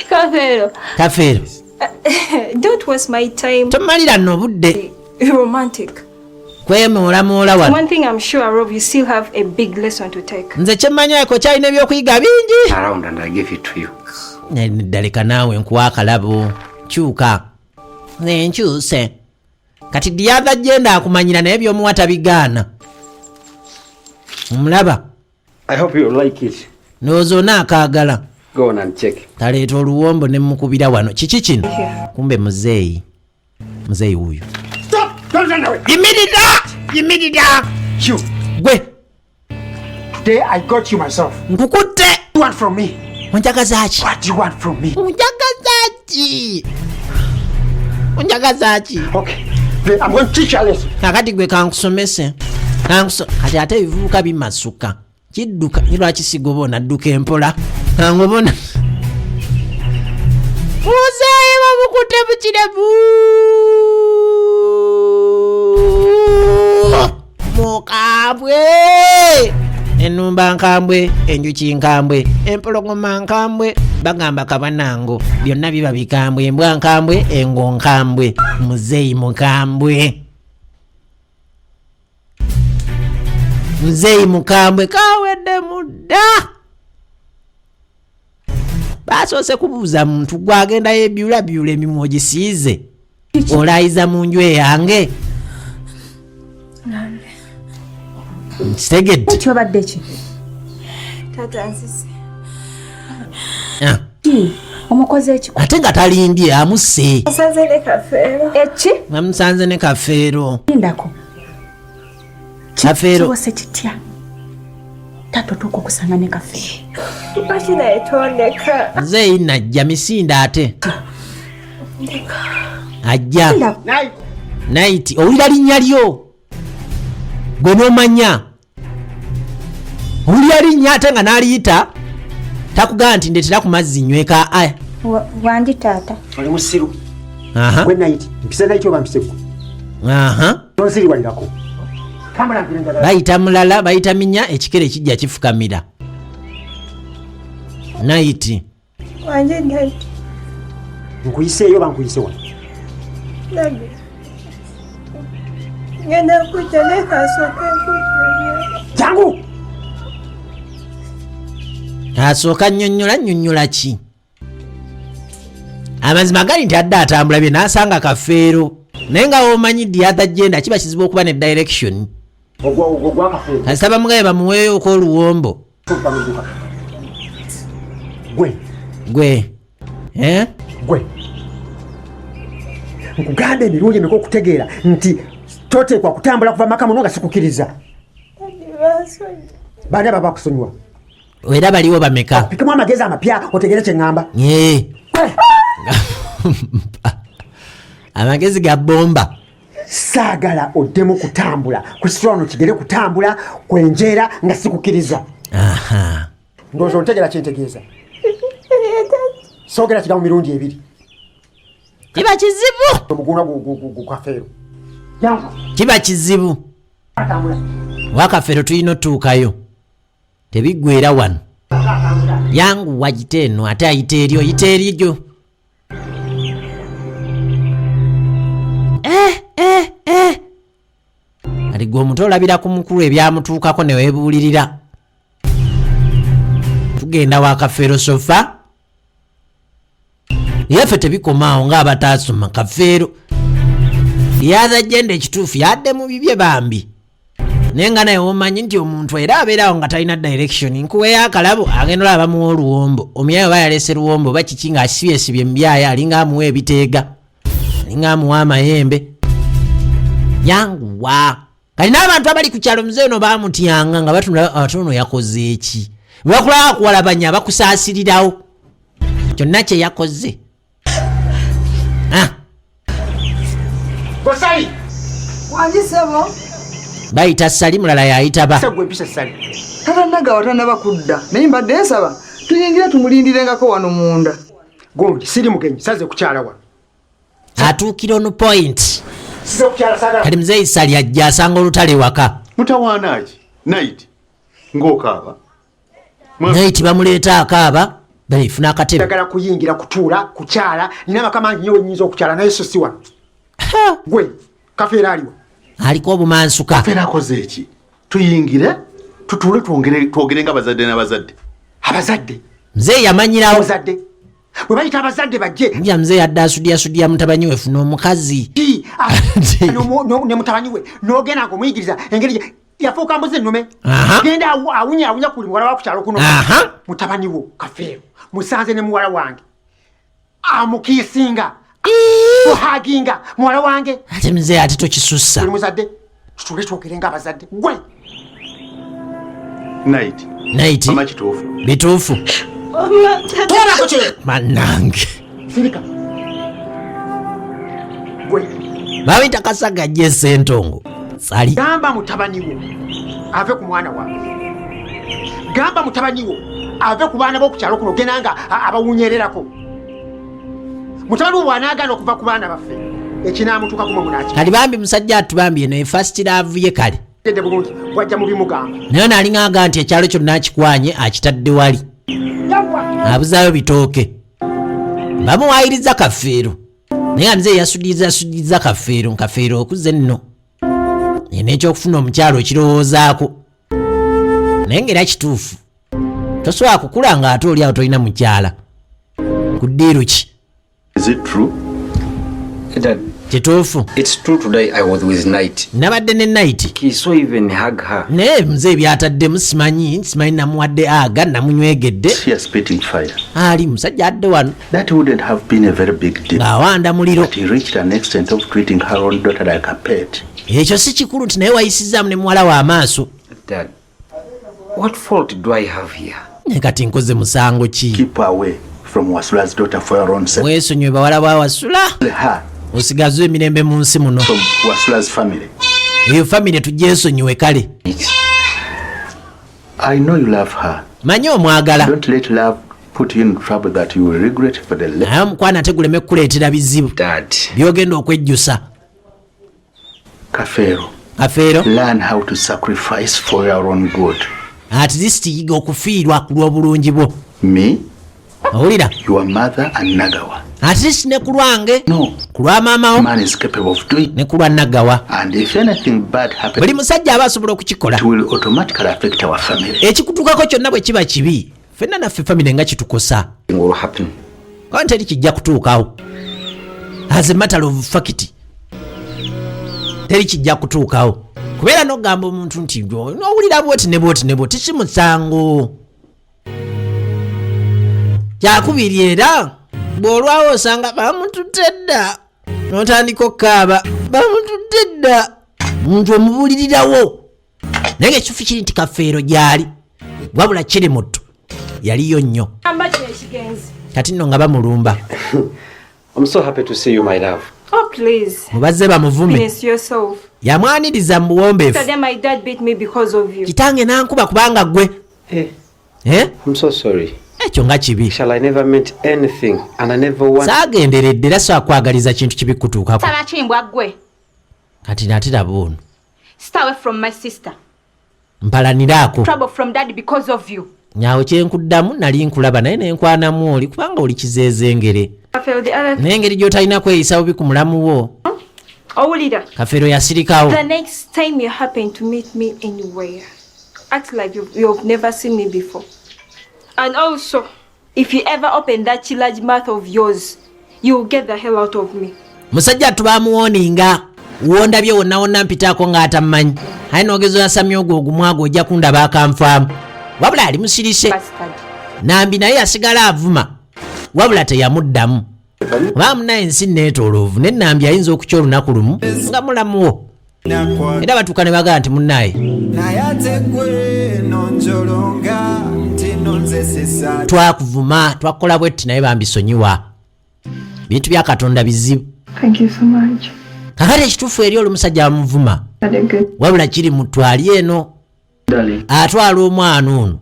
Kafeero. Kafeero. Don't waste my time. Tomalira nno obudde. Romantic. Kwemoolamola wano. One thing I'm sure of, you still have a big lesson to take. Nze kyemmanyako kyalina ebyokuyiga bingi. Around and I give it to you. Ddaleka naawe nkuwa akalabo. Kyuka nenkyuse kati dyava genda akumanyira naye byomuwa tabigaana. Omulaba. I hope you like it. Ndowooza onaakaagala. Go on and check. Kaleeta oluwombo ne mukubira wano. Kiki kino? Kumbe muzeeyi, muzeeyi wuuyo. Stop! Don't run away. Yimirira, yimirira. You. Gwe. Today I got you myself. Nkukutte. What do you want from me? Onjagaza ki? What do you want from me? Onjagaza ki? Onjagaza ki? Okay. Then I'm going to teach you a lesson. Kakati gwe kankusomese. Kati ate ebivubuka bimasuka. Kidduka, lwaki sigoba onadduka empola? Kangobona. Muzeeyi bamukutte mu kirevu. Mukambwe. Ennumba nkambwe, enjuki nkambwe, empologoma nkambwe, bagamba kabanango, byonna biba bikambwe, embwa nkambwe, engo nkambwe, muzeeyi mukambwe. Muzeeyi mukambwe kawedde mudda. Basoose kubuuza muntu gwagenda yebyulabyula emimwa ogisiize olayiza mu nju eyange. Nkitegedde. Kyobadde ki? Taata nzize. Omukozi eki? Ate nga talimbye amusse. Nsanze ne Kafeero. Eki? Bamusanze ne Kafeero. Lindako. Kafeero. Kiwose kitya? Taata otuuka okusanga ne Kafeero. Lwaki naye tondeka? Nze najja misinde ate. Ajja. Night, owulira linnya lyo. Gwe n'omanya. Owulira linnya ate nga n'aliyita takugamba nti ndeetera ku mazzi nyweka. Aya. Wangi taata. Oli musiru. Aha. Gwe Night, mpise Night oba mpise gwe? Aha. Tonsiriwalirako. Tambula mpire njagala. Bayita mulala, bayita minya, ekikere kijja kifukamira. Night. Wangi Night. Nkuyiseeyo oba nkuyise wano? Daddy. Ngenda kujja naye kasooke nkujja. Jangu! Asooka nnyonnyola, nnyonnyola ki? Amazima gali nti adde atambula bye n'asanga Kafeero. Naye nga w'omanyi the other gender kiba kizibu okuba ne direction. Ogwo gwa Kafeero. Kasita bamugaye bamuweeyo oluwombo. Gwe. Gwe. Eh? Gwe. Nkugamba emirundi emeka okutegeera nti toteekwa kutambula kuva maka muno nga sikukkiriza. Baani abo abakusonyiwa? Era baliwo bameka? Pikemu amagezi amapya otegeere kye ŋŋamba. Yee. Amagezi ga bomba. Saagala oddemu kutambula kusitula wano kigere kutambula kwenjeera nga sikukkiriza. Aha. Ndowooza ontegeera kye ntegeeza. Soogera kigambo mirundi ebiri. Kiba kizibu. Omuguuna gu Kafeero. Jangu. Kiba kizibu. Atambula. Wa Kafeero tulina otuukayo. Tebiggweera wano. Yangu wayite eno ate ayita eri oyita eri gyo. Kati gwe omuto olabira ku mukulu ebyamutuukako ne weebuulirira. Tugenda wa Kafeero sofa. Yaffe tebikomaawo ng'abataasoma Kafeero. Yaza genda ekituufu yadde mu bibye bambi. Naye nga naye omanyi nti omuntu era abeerawo nga talina direction. Nkuweeyo akalabo agenda olaba bamuwa oluwombo. Omuyaye oba yaleese luwombo oba kiki ng'asibyesibye mu byaya alinga amuwa ebiteega. Alinga amuwa amayembe. Yanguwa. Kati n'abantu abali ku kyalo muzeeyi ono baamutyanga nga batunula ate ono yakoze eki. Bwe bakulaba kuwalabanya bakusaasirirawo. Kyonna kye yakoze. Gosali. Wangi ssebo. Bayita Sali mulala yayita ba. Ssebo mpisa Sali. Tata Nagawa tannaba kudda naye mbadde nsaba tuyingire tumulindirengako wano munda. Gundi siri mugenyi saze kukyala wano. Atuukira on point. Size kukyala sagala. Kati muzeeyi Sali ajja asanga olutale waka. Mutawaana ki? Night ng'okaaba. Night bamuleeta akaaba. Bali funa akatebe. Njagala kuyingira kutuula kukyala nina amaka mangi nnyo we nnyinza okukyala naye so si wano. Ha! Gwe Kafeero aliwa? Aliko obumansuka. Fera akoze eki? Tuyingire tutuule twongere twogere nga bazadde n'abazadde. Abazadde. Mzee yamanyirawo. Muzadde. Bwe bayita abazadde bajje. Nja mzee yadde asudiyasudiya mutabanyi we funa omukazi. Ne mutabanyi we n'ogenda ng'omuyigiriza engeri yafuuka mbuzi ennume. Genda awunya awunya ku buli muwala wa ku kyalo kuno. Mutabani wo Kafeero musanze ne muwala wange amukiisinga ohaginga muwala wange. Ate mzee ate tokisussa. Buli muzadde tutuule twogere ng'abazadde gwe. Night. Night. Mama kituufu. Bituufu. Tobaako kye. Bannange. Sirika. Gwe. Babita Kasaga gye Ssentongo. Sali. Gamba mutabani wo ave ku mwana wange. Gamba mutabani wo ave ku baana b'oku kyalo kuno genda nga abawunyererako. Mutabani wo bw'anaagaana okuva ku baana baffe ekinaamutuukako mwe munaaki. Kali bambi musajja atubambye eno first love ye kale. Gende bulungi bw'ajja mu bimugamba. Naye ono alinga aga nti ekyalo kyonna akikwanye akitadde wali. Abuzaayo bitooke. Bamuwaayiriza Kafeero. Naye nga nze yasudiza sudiza Kafeero, Kafeero okuze nno. N'ekyokufuna omukyalo okirowoozaako. Naye ng'era kituufu. Tosobola kukula ng'ate oli awo tolina mukyala. Ku ddiiru ki? Is it true? Dad, Kituufu. It's true today I was with Night. Nabadde ne Night. He saw even hug her. Naye mzee byataddemu simanyi, simanyi namuwadde aga namunywegedde. She is spitting fire. Ali musajja adde wano. That wouldn't have been a very big deal. Ng'awanda muliro. But he reached an extent of treating her own daughter like a pet. Ekyo si kikulu nti naye wayisizaamu ne muwala we amaaso. Dad, what fault do I have here? Naye kati nkoze musango ki? Keep away from Wasula's daughter for your own sake. Weesonyiwe bawala ba Wasula. Her. Osigaze emirembe mu nsi muno. From Wasula's family. Eyo family tugyesonyiwe kale. I know you love her. Manyi omwagala. Don't let love put you in trouble that you will regret for the Naye omukwano ate guleme kukuleetera bizibu. Dad. By'ogenda okwejjusa. Kafeero. Kafeero. Learn how to sacrifice for your own good. At least yiga okufiirwa ku lw'obulungi bwo. Me? Owulira? Your mother and Nagawa. At least ne ku lwange. No. Ku lwa maama wo. Man is capable of doing. Ne ku lwa Nagawa. And if anything bad happens, buli musajja aba asobola okukikola. It will automatically affect our family. Ekikutuukako kyonna bwe kiba kibi, ffenna naffe family nga kitukosa. Will happen. Kandi teri kijja kutuukawo. As a matter of fact, teri kijja kutuukawo. Kubeera n'okugamba omuntu nti n'owulira bwoti ne bwoti ne bwoti si musango. Kyakubiri era bw'olwawo osanga bamututte dda n'otandika okukaaba bamututte dda muntu omubulirirawo. Naye ng'ekituufu kiri nti Kafeero gy'ali wabula kiri mutto yaliyo nnyo. Kati nno nga bamulumba. I'm so happy to see you, my love. Oh, please. Mubazze bamuvume. Finish yourself. Yamwaniriza mu buwombeefu. Today my dad beat me because of you. Kitange n'ankuba kubanga ggwe. Eh? I'm so sorry. Ekyo nga kibi. Shall I never meant anything and I never want. Saagenderedde era saakwagaliza kintu kibi kutuukako. Saba kimbwa ggwe. Kati nate laba ono. Stay away from my sister. Mpalaniraako. Trouble from daddy because of you. Nyawo kye nkuddamu nali nkulaba naye ne nkwanamu oli kubanga oli kizeezengere. Kafeero, the other Naye engeri gy'otalina kweyisa bubi ku mulamu wo. Owulira. Kafeero yasirikawo. The next time you happen to meet me anywhere, act like you've never seen me before. And also, if you ever open that large mouth of yours, you'll get the hell out of me. Musajja tubamuwoninga wondabye wonna wonna mpitaako ng'atammanyi. Aye n'ogeza oyasamya ogwo ogumwa gwo ojja kundaba akanfaamu. Wabula ali musirise. Bastard. Nambi naye yasigala avuma wabula teyamuddamu. Oba munaye ensi neetooloovu ne Nambi ayinza okukya olunaku lumu nga mulamu wo. Era batuuka ne bagamba nti munnaye twakuvuma twakola bwetti naye bambisonyiwa. Bintu bya Katonda bizibu. Thank you so much. Kakati ekituufu eri oli musajja bamuvuma wabula kiri mutwali eno atwala omwana ono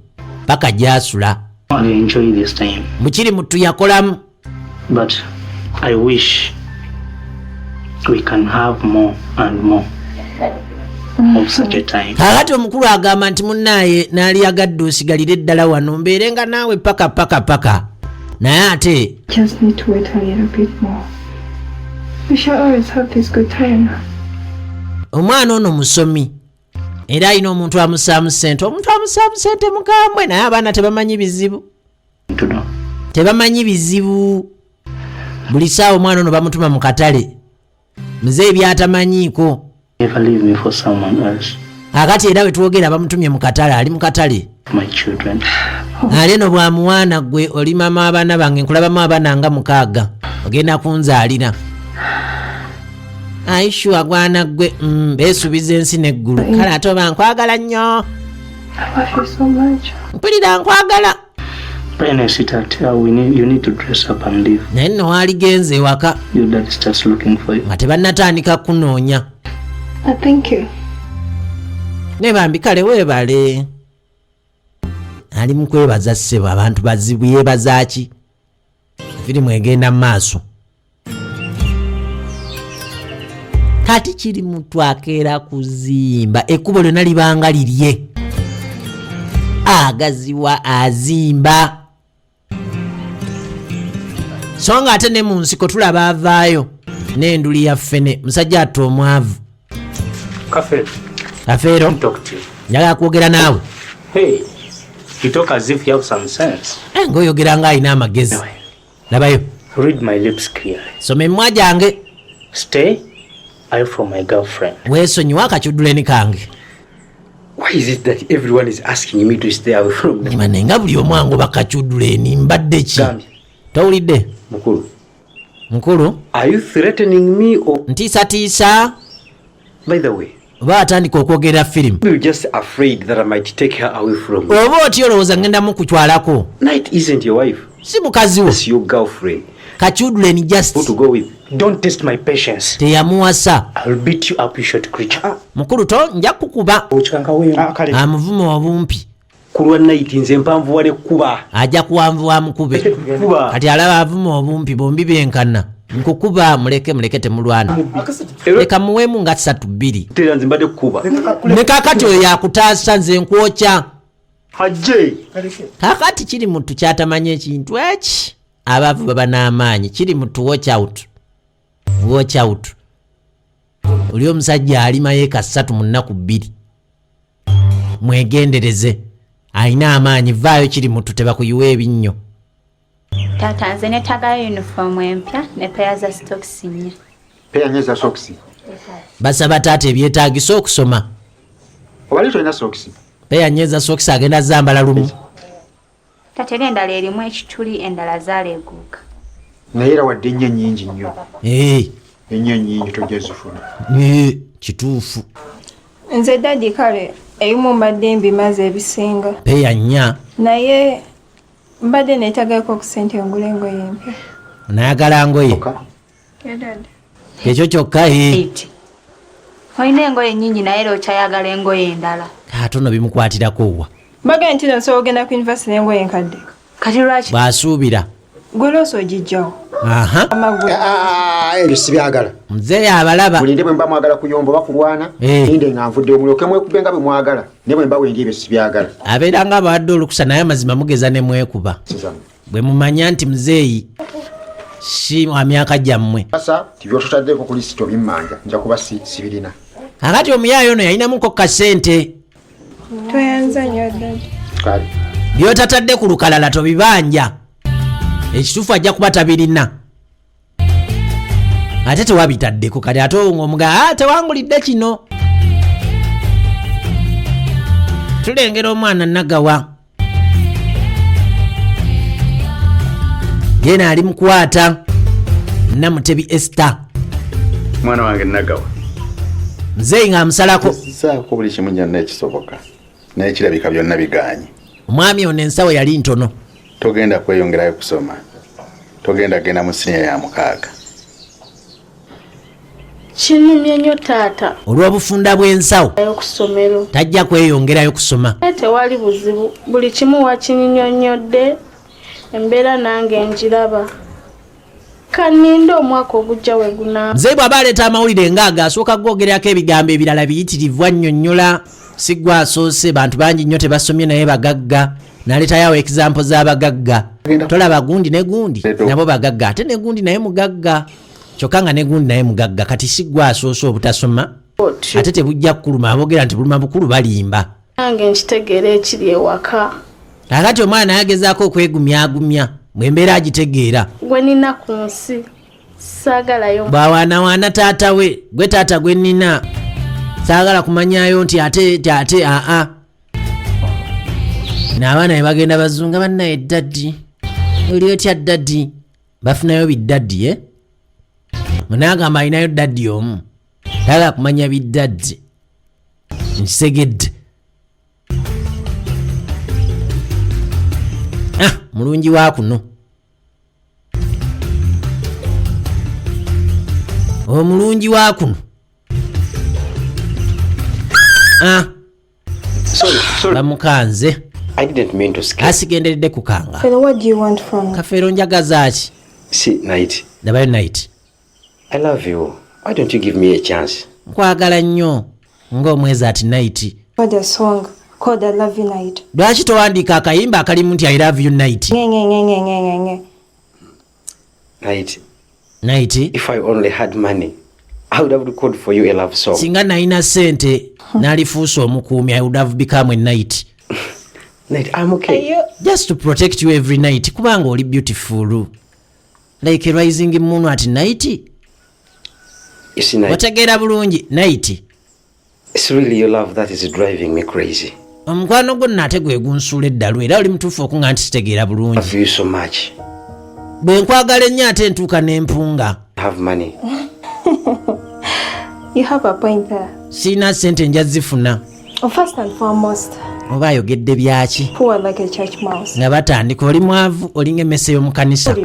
paka gy'asula. I enjoy this time. Mukiri muttu yakolamu. But I wish we can have more and more of such a time. Kakati omukulu agamba nti munnaaye n'aliyagadde osigalire ddala wano mbeere nga naawe paka paka paka. Naye ate Just need to wait a little bit more. We shall always have this good time. Omwana ono musomi era alina omuntu amusaamu ssente. Omuntu amusaamu ssente mukambwe, naye abaana tebamanyi bizibu. To know. Tebamanyi bizibu. Buli saawa omwana ono bamutuma mu katale, muzeeyi byatamanyiiko. Never leave me for someone else. Akati era wetwogera bamutumye mu katale, ali mu katale. My children. Ali eno bwamuwaana, gwe oli mama abaana bange, nkulabamu abaana nga 6, ogenda kunzaalira. Aishuwa gwana gwe, beesuubiza ensi n'eggulu. Kale ate oba nkwagala nnyo. I love you so much. Mpulira nkwagala. But anyway, sweetheart, you need to dress up and leave. Naye nno waaligenze ewaka. Your dad starts looking for you. Nga tebannatandika kunoonya. Thank you. Ne bambi kale weebale. Ali mu kwebaza ssebo, abantu bazibu. Yeebaza ki? Firimu egenda mu maaso. Kati kiri mutu akeera kuzimba ekkubo lyonna libanga lirye, agaziwa azimba, so nga ate ne mu nsiko tulaba avaayo n'enduli ya ffene. Musajja atta omwavu. Kafeero. Kafeero. Talk to you. Njagala kwogera naawe. Hey, you talk as if you have some sense. Eh, ng'oyogera ng'alina amagezi. Labayo. Read my lips clearly. Soma emimwa gyange. Stay away from my girlfriend. Weesonyiwa akakyudduleni kange. Why is it that everyone is asking me to stay away from them? Naye nga buli omu angoba kakyudduleni, mbadde ki? Towulidde? Mukulu. Mukulu. Are you threatening me or Ntiisatiisa? By the way, Oba atandika okwogera firimu. you're just afraid that I might take her away from you. Oba otya olowooza ngenda mukutwalako? Night isn't your wife. Si mukazi wo. It's your girlfriend. Kakyudduleni just. Who to go with? Don't test my patience. Teyamuwasa. I'll beat you up, you short creature. Mukulu to nja kukuba. Okikanga weemu. Amuvuma obumpi. Ku lwa Night nze mpanvu wale kuba. Ajja kuwanvuwa mukube. Kuba. Kati alaba avuma obumpi, bombi benkana. Nkukuba, muleke, muleke, temulwana. Leka muweemu nga 3 2. Tera nze mbadde kukuba. Ne kakati oyo yakutaasa, nze nkwokya. Ajje. Kakati kiri mutu kyatamanyi ekintu eki. Abaavu baba n'amaanyi. Kiri mutu, watch out. Watch out. Oli omusajja alima yeeka 3 mu nnaku 2. Mwegendereze. Alina amaanyi, vaayo kiri mutu tebakuyiwa ebinnyo. Taata, nze neetagayo uniform empya ne peya za socks 4. Peya 4 za socks. Basaba taata ebyetaagisa okusoma. Obali tolina socks? Peya 4 za socks agenda zambala lumu. Taata, era endala erimu ekituli, endala zaaleeguuka. Naye era wadde ennyo nnyingi nnyo. Ennyo nnyingi tojja zifuna. Kituufu. Nze daddy kale ebimu mbadde mbimaze ebisinga. Peya 4. Naye mbadde neetagayoko ku ssente ngule engoye empya. Nayagala ngoye. Yeah, daddy. Ekyo kyokka, eh. Eight. Olina engoye nnyingi naye era okyayagala engoye endala. Katono bimukwatirako wa? Mbagambye nti nno nsobola okugenda ku university n'engoye enkadde. Kati lwaki? Bw'asuubira. Gwe loosi ogijjawo. Aha. Amagwe. Ebyo sibyagala. Muzeeyi abalaba. Mulinde bwe mba mwagala kuyomba oba kulwana, linde nga nvuddeyo mulyoke mwekube nga bwe mwagala. Naye bwe mba wendi ebyo sibyagala. Abeera nga abawadde olukusa, naye amazima mugeza ne mwekuba. Sizange. Bwe mumanya nti muzeeyi si wa myaka gyammwe. Sasa ti by'ototaddeeko ku lisiti obimmanja, nja kuba sibirina. Kakati omuyaayo ono yalinamuko kasente. Tweyanza nnyo daddy. Kale. By'otatadde ku lukalala tobibanja. Ekituufu ajja kuba tabirina. Ate tewabitaddeko, kati ate ng'omuga, tewangulidde kino. Tulengera omwana Nagawa. Yena ali mukwata Namutebi Esther. Mwana wange Nagawa. Muzeeyi ng'amusalako. Saako buli kimu nyanna ekisoboka. Naye kirabika byonna bigaanyi. Omwami ono ensawo yali ntono. Togenda kweyongerayo kusoma. Togenda genda mu siniya ya 6. Kinumye nnyo taata. Olw'obufunda bw'ensawo. Ku ssomero. Tajja kweyongerayo kusoma. Naye tewali buzibu, buli kimu wakinnyonnyodde, embeera nange njiraba. Kaninde omwaka ogujja we gunaaba. Muzeeyi bw'aba aleeta amawulire ng'ago asooka googererako ebigambo ebirala biyitirivu, annyonnyola si ggwe asoose, bantu bangi nnyo tebasomye naye bagagga. N'aleetayo awo example z'abagagga. Tolaba gundi ne gundi nabo bagagga, ate ne gundi naye mugagga. Kyokka nga ne gundi naye mugagga, kati si ggwe asoose obutasoma. Otyo. Ate tebujja kukuluma. Aboogera nti buluma bukulu balimba. Nange nkitegeera ekiri ewaka. Kakati omwana naye agezaako okwegumyagumya bwembeera agitegeera. Gwe nina ku nsi saagalayo. Bwawaanawaana taata we, gwe taata gwe nnina, saagala kumanyayo nti ate ti ate aa. N'abaana be bagenda bazunga, bannaye daddy, oli otya daddy? Bafunayo bidaddy, eh? Munaagamba alinayo daddy omu, tayagala kumanya bidaddy. Nkisegedde. Ah, mulungi wa kuno, omulungi wa kuno. Ah, Sorry, sorry. Bamukanze. I didn't mean to scare. Asigenderedde kukanga. Fellow, what do you want from me? Kafeero, njagaza ki? See, Night, Ndabayo Night. I love you. Why don't you give me a chance? Nkwagala nnyo ng'omwezi ati Night. What a song called I Love You Night. Lwaki towandiika akayimba akalimu nti "I love you, Night"? Nge, nge, nge, nge, nge, nge, nge. Night, Night, if I only had money, I would have recorded for you a love song. Singa nalina ssente nalifuuse omukuumi. I would have become a knight. Night, I'm okay. Are you? Just to protect you every night, kubanga oli beautiful like a rising moon at night. You see, Night, Otegeera bulungi, Night. it's really your love that is driving me crazy. Omukwano gwo nno ate gwe gunsuula eddalu, era oli mutuufu okuŋŋa nti kitegeera I bulungi. love you so much. Bwe nkwagala ennyo ate ntuuka n'empunga. Have money. You have a point there. Sirina ssente, nja zifuna. Oh, first and foremost, Oba ayogedde byaki? poor like a church mouse. Nga batandika, oli mwavu, olinga emmese y'omu kanisa.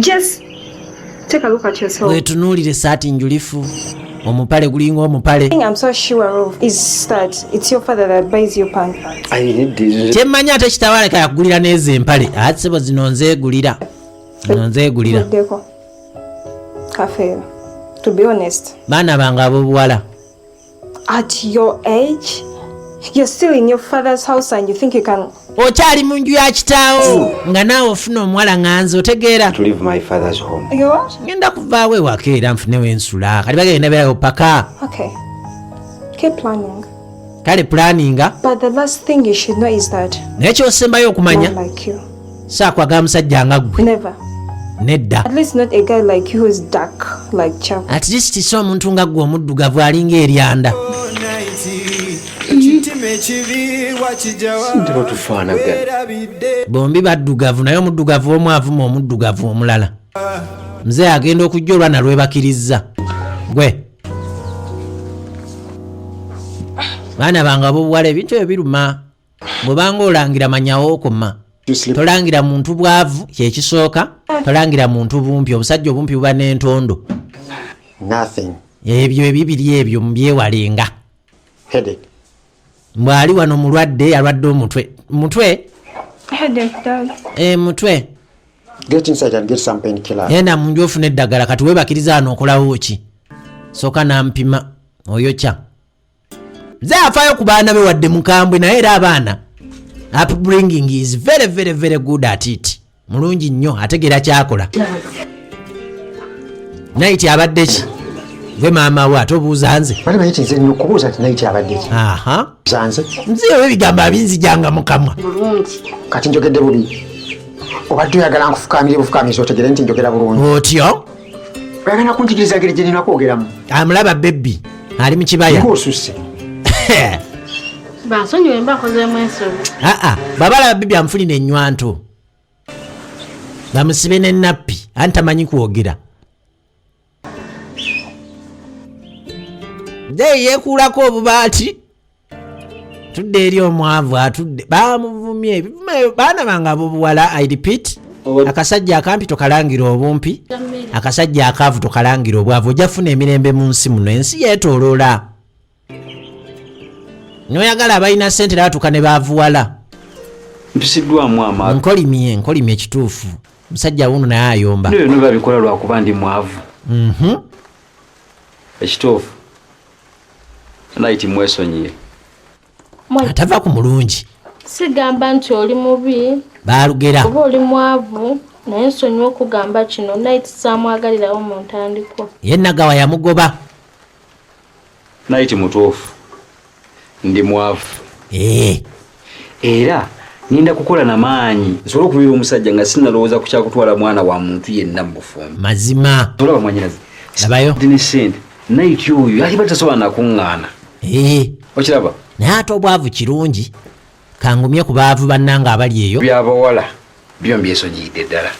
Just take a look at yourself. Weetunuulire, saati njulifu, omupale gulinga omupale. Thing I'm so sure of is that it's your father that buys you pants. I need this. Kyemmanyi ate kitawaleka yakugulira n'ezo empale. Ate sebo, zino nzeegulira, zino nzeegulira. Buddeko. Kafeero. To be honest, Baana bange ab'obuwala, at your age, you're still in your father's house and you think you can. Okyali mu nju ya kitaawo nga naawe ofuna omuwala ŋŋanzi, otegeera? To leave my father's home. You what? Ngenda kuvaawo ewaka era nfunewo ensula. Kati bagenda beerayo paka. Okay. Keep planning. Kale pulaninga. But the last thing you should know is that Naye kyosembayo okumanya, not like you. Saakwagala musajja nga ggwe. Never. Nedda. At least not a guy like you who's dark like charcoal. At least si omuntu nga ggwe omuddugavu alinga eryanda. Sintera tufaanagana. Bombi baddugavu, naye omuddugavu omu avuma omuddugavu omulala. Mzee agenda okujja olwana lwebakirizza gwe. Baana bange ab'obuwala, ebintu ebyo biruma. Bw'obanga olangira, manyawo okoma. Tolangira muntu bwavu, kyekisooka. Tolangira muntu bumpi. Obusajja obumpi buba n'entondo. Nothing. Ebyo ebibiri ebyo mubyewalenga. Headache. Mbwali wano mulwadde, alwadde omutwe, mutwe. Headache, Dad. E, mutwe. Get inside and get some painkiller. Genda munju ofuna eddagala. Kati weebakiriza wano okolawo ki? Sooka nampima oyo kya nze afaayo ku baana be, wadde mukambwe, naye era abaana upbringing is very very very good at it. Mulungi nnyo, ategeera kyakola. Naiti abadde ki? Gwe maama we ate obuuza nze? Bali bayiti nze nina okubuuza nti Naiti abadde ki? Aha. Zanze. Nze ebigambo abinzijanga mu kamwa. Bulungi. Kati njogedde bubi? Obadde oyagala nkufukaamire bufukaamizi otegere nti njogera bulungi? Otyo. Oyagala kunjigiriza ngeri gye nina kwogeramu? Amulaba baby ali mu kibaya. Ng'osusse. Bansonyiwe mba nkozeemu ensobi. Aa, bw'abalaba baby amufunira ennywanto, bamusibe n'enappi, anti tamanyi kwogera. Nze yeekuulako obubaati. Tudde eri omwavu atudde, bamuvumye ebivuma ebyo. Baana bange ab'obuwala, I repeat, akasajja akampi tokalangira obumpi, akasajja akaavu tokalangira obwavu. Ojja kufuna emirembe mu nsi muno. Ensi yeetooloola, noyagala abalina sente batuuka ne baavuwala. Mpisiddwamu amaaso. Nkolimye, nkolimye ekituufu. Musajja wuno naye ayomba. Bino byonna babikola lwakuba ndi mwavu. Ekituufu, Naiti mwesonyiye. Atava ku mulungi. Sigamba nti oli mubi Baalugera. oba oli mwavu, naye nsonyiwa okugamba kino, Naiti saamwagalirawo mu ntandikwa. Ye Nagawa yamugoba. Night mutuufu, ndi mwavu. Eh. Era ninda kukola na maanyi nsobole okubeera omusajja nga sinnalowooza ku kyakutwala mwana wa muntu yenna mu bufumbo. Mazima. Olaba mwanyinaze. Labayo. Ndi ne ssente. Night oyo yali bali tasobola nakuŋŋaana. Eh. Okiraba? Naye ate obwavu kirungi. Kangumye ku baavu bannange abali eyo. Byabawala byo mbyesonyiyidde ddala.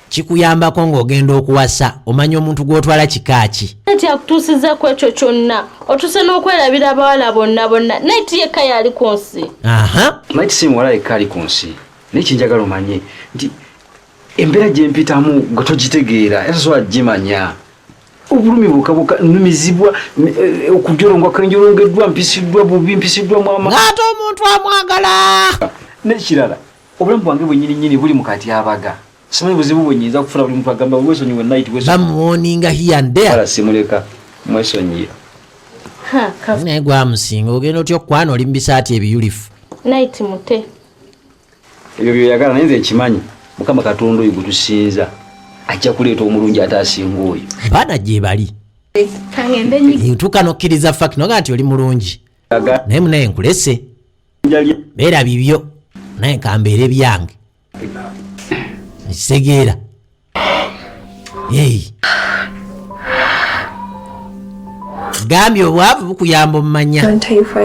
Kikuyambako ng'ogenda okuwasa omanya omuntu gw'otwala kika ki. Nati akutuusizza ku ekyo kyonna, otuuse n'okwerabira abawala bonna bonna. Night yekka y'ali ku nsi. Aha. Night si muwala yekka ali ku nsi, naye kye njagala omanye nti embeera gye mpitamu gwe togitegeera era tosobola gimanya. Obulumi bukabuka, nnumizibwa, okujolongwa kwenjolongeddwa, mpisiddwa bubi, mpisiddwa mu ama. Ng'ate omuntu amwagala. N'ekirala, obulamu bwange bwennyini nnyini buli mu katyabaga. Simanyi buzibu bwe nnyinza kufuna, buli muntu agamba weesonyiwe Night, weesonyiwe. Bamuwoninga here and there. Wala simuleka, mwesonyiye. Ha, ka Naye gwamusinga ogenda otya okukwana oli mu bisaati ebiyulifu. Night mute. Ebyo by'oyagala naye nze nkimanyi Mukama Katonda oyo gwe tusinza ajja kuleeta omulungi ate asinga oyo. Abaana gyebali. Kangende nyi. Ntuuka n'okkiriza fact noga nti oli mulungi. Naye munaye nkulese. Beera bibyo naye kambeere byange. Nkitegeera. Hey. Gambye obwavu bukuyamba omumanya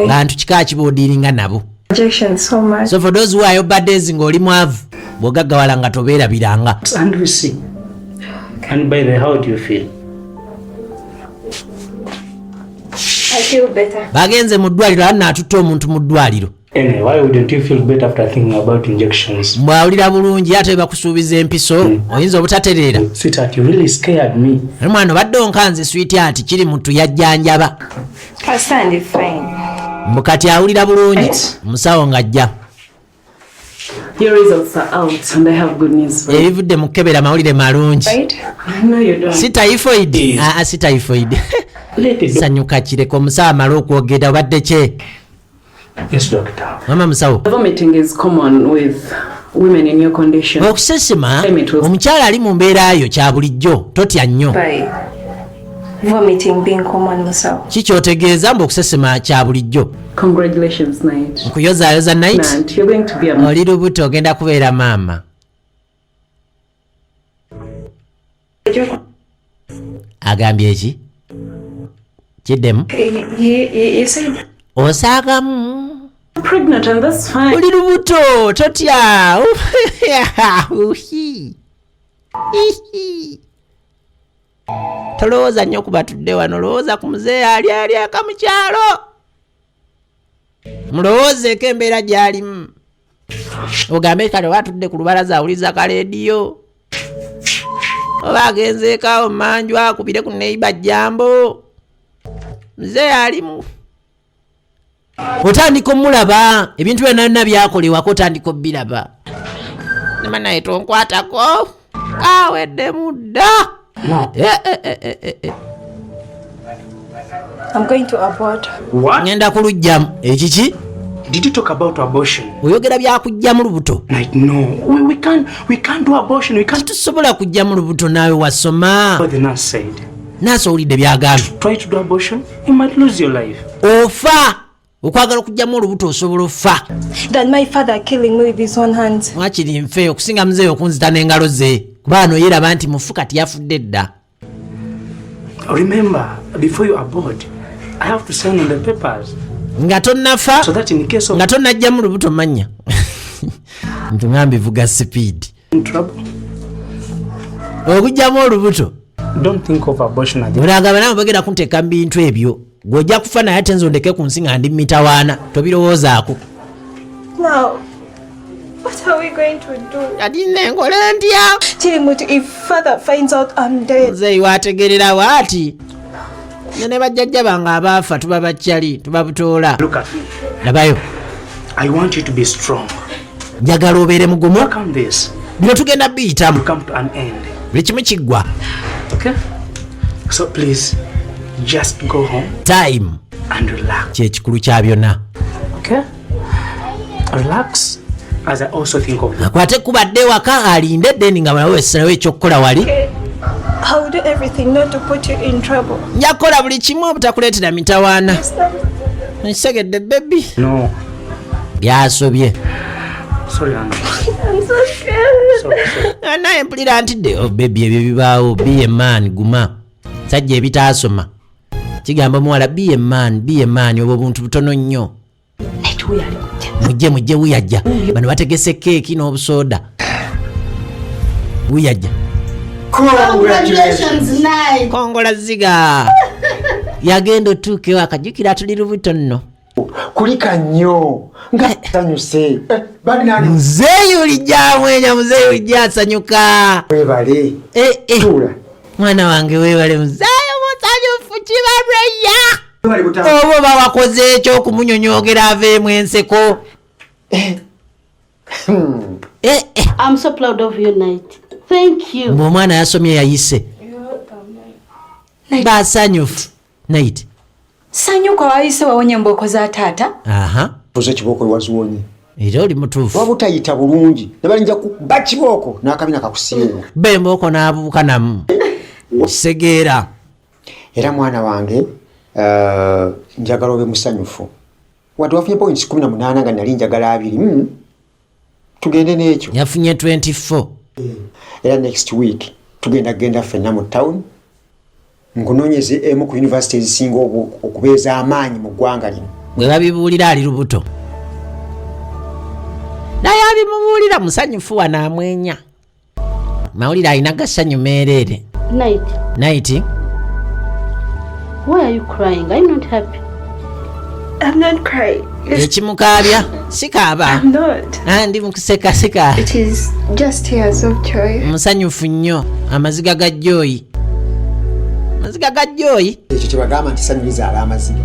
bantu kika ki b'odiiringa nabo. So for those who are your bad days ng'oli mwavu bw'ogaggawala nga tobeerabiranga. And we see. And by the way, how do you feel? I feel better. Bagenze mu ddwaliro anna atutte omuntu mu ddwaliro. Anyway, why wouldn't you feel better after thinking about injections? Mbw'awulira bulungi ate bakusuubiza empiso oyinza obutatereera. Sweetheart, you really scared me. Naye mwana obadde onkanze sweetheart kiri mutu yajjanjaba. I stand fine. Mbu kati awulira bulungi omusawo ng'ajja. Your results are out and I have good news for you. Ebivudde mu kukebera mawulire malungi. Right? No, you don't. Si typhoid? Aa si typhoid. Sanyuka kireka omusawo amale okwogera obadde ki? Yes, doctor. Mama musawo. Vomiting is common with women in your condition. Okusesema omukyala ali mu mbeera yo kya bulijjo totya nnyo. By vomiting being common, musawo. Ki ky'otegeeza mbu okusesema kya bulijjo? Congratulations, Night. Nkuyozaayoza Night. Night, you're going to be a mom. Oli lubuto ogenda kubeera maama. Agambye ki? Kiddemu. You said Osaagamu. Pregnant and that's fine. Oli lubuto totya. Tolowooza nnyo ku batudde wano, lowooza ku muzeeyi ali ali aka mu kyalo. Mulowoozeeko embeera gy'alimu. Ogambe kale oba atudde ku lubalaza awuliza kaleediyo, oba agenzeeko awo mmanju akubire ku neighbor jambo. Muzeeyi alimu. Otandika omulaba ebintu byonna byonna byakolewako otandika obiraba. Nema naye tonkwatako kaweddemu dda. I'm going to abort. What? Ngenda kuluggyamu. Ekiki? Did you talk about abortion? Oyogera bya kujjamu lubuto. Like, no, we can't do abortion. We can't. Tusobola kujjamu lubuto naawe wasoma. What the nurse said. Nurse owulidde by'agambye. Try to do abortion, you might lose your life. Ofa. Okwagala okujjamu olubuto osobola ofa. Than my father killing me with his own hands. Mwakiri nfe okusinga muzeeyi okunzita n'engalo ze. Kuba wano yeeraba nti mufu kati yafudde dda. Remember, before you abort, I have to sign on the papers. Nga tonnafa, So that in case of nga tonnajjamu lubuto manya. Nti ngambi vuga speed. trouble, Okujjamu olubuto. Don't think of abortion again. Olagamba nawe bagenda kunteeka mu bintu ebyo. Gw'ojja kufa naye ate nze ondeke ku nsi nga ndi mitawaana. Tobirowoozaako. Now, what are we going to do? Kati nne nkole ntya? Chirimuti, if father finds out I'm dead. Muzeeyi waategererawo ati. Nze ne bajjajja bange abaafa tuba bakyali, tuba butoola. Look at me. Labayo. I want you to be strong. Njagala obeere mugumu. Overcome this. Bino tugenda biyitamu. Come to an end. Buli kimu kiggwa. Okay? So please, just go home. Time. And relax. Kye kikulu kya byonna. Okay? Relax as I also think of you. Akwate kubadde ewaka alinde then nga balawo essalawo ekyokukola wali. I'll do everything not to put you in trouble. Nja kukola buli kimu obutakuleetera mitawaana. Nkitegedde baby. No. Byasobye. Sorry, honey. I'm so scared. Sorry, sorry. Ah, naye mpulira ntidde. Oh baby, ebyo bibaawo. Be a man, guma. Sajja ebitaasoma. Kigamba omuwala be a man, be a man, obwo buntu butono nnyo. Mujje mujje wuyajja. Bano bategese keeki n'obusoda. Wuyajja. Congratulations, Night. Kongola ziga. Yagenda otuuka ewaka jjukira tuli lubuto nno. Kulika nnyo nga sanyuse. Muzeeyi ulijja amwenya, muzeeyi ulijja asanyuka. Webale. Eh. Mwana wange weebale, muzeeyi musanyufu kibalweya. Oba oba wakoze ekyo okumunyonyogera aveemu enseko. I'm so proud of you, Night. Thank you. Mbu omwana yasomye yayise. Basanyufu. Night. Sanyuka wayise wawonye embooko za taata. Aha. Oze kibooko waziwonye. Era oli mutuufu. Waba utayita bulungi ne balinja kuba kibooko n'akabina kakusiiwa. Ba embooko n'abuuka namu. Kisegeera. Era mwana wange njagala obe musanyufu. Wadde wafunye points 18 nga nali njagala 20. Tugende n'ekyo. Yafunye 24. Era next week tugenda kugenda ffenna mu town nkunoonyeze emu ku university ezisinga okubeeza amaanyi mu ggwanga lino. Bwe babibuulira ali lubuto. Naye abimubuulira musanyufu wano amwenya. Mawulire alina gasanyu meereere. Night. Night. Why are you crying? Are you not happy? I'm not crying. Ekimukaabya sikaaba. I'm not. Ah, ndi mukuseka sika. It is just tears of joy. Musanyufu nnyo amaziga ga joy. Amaziga ga joy. Ekyo kye bagamba nti ssanyu lizaala amaziga.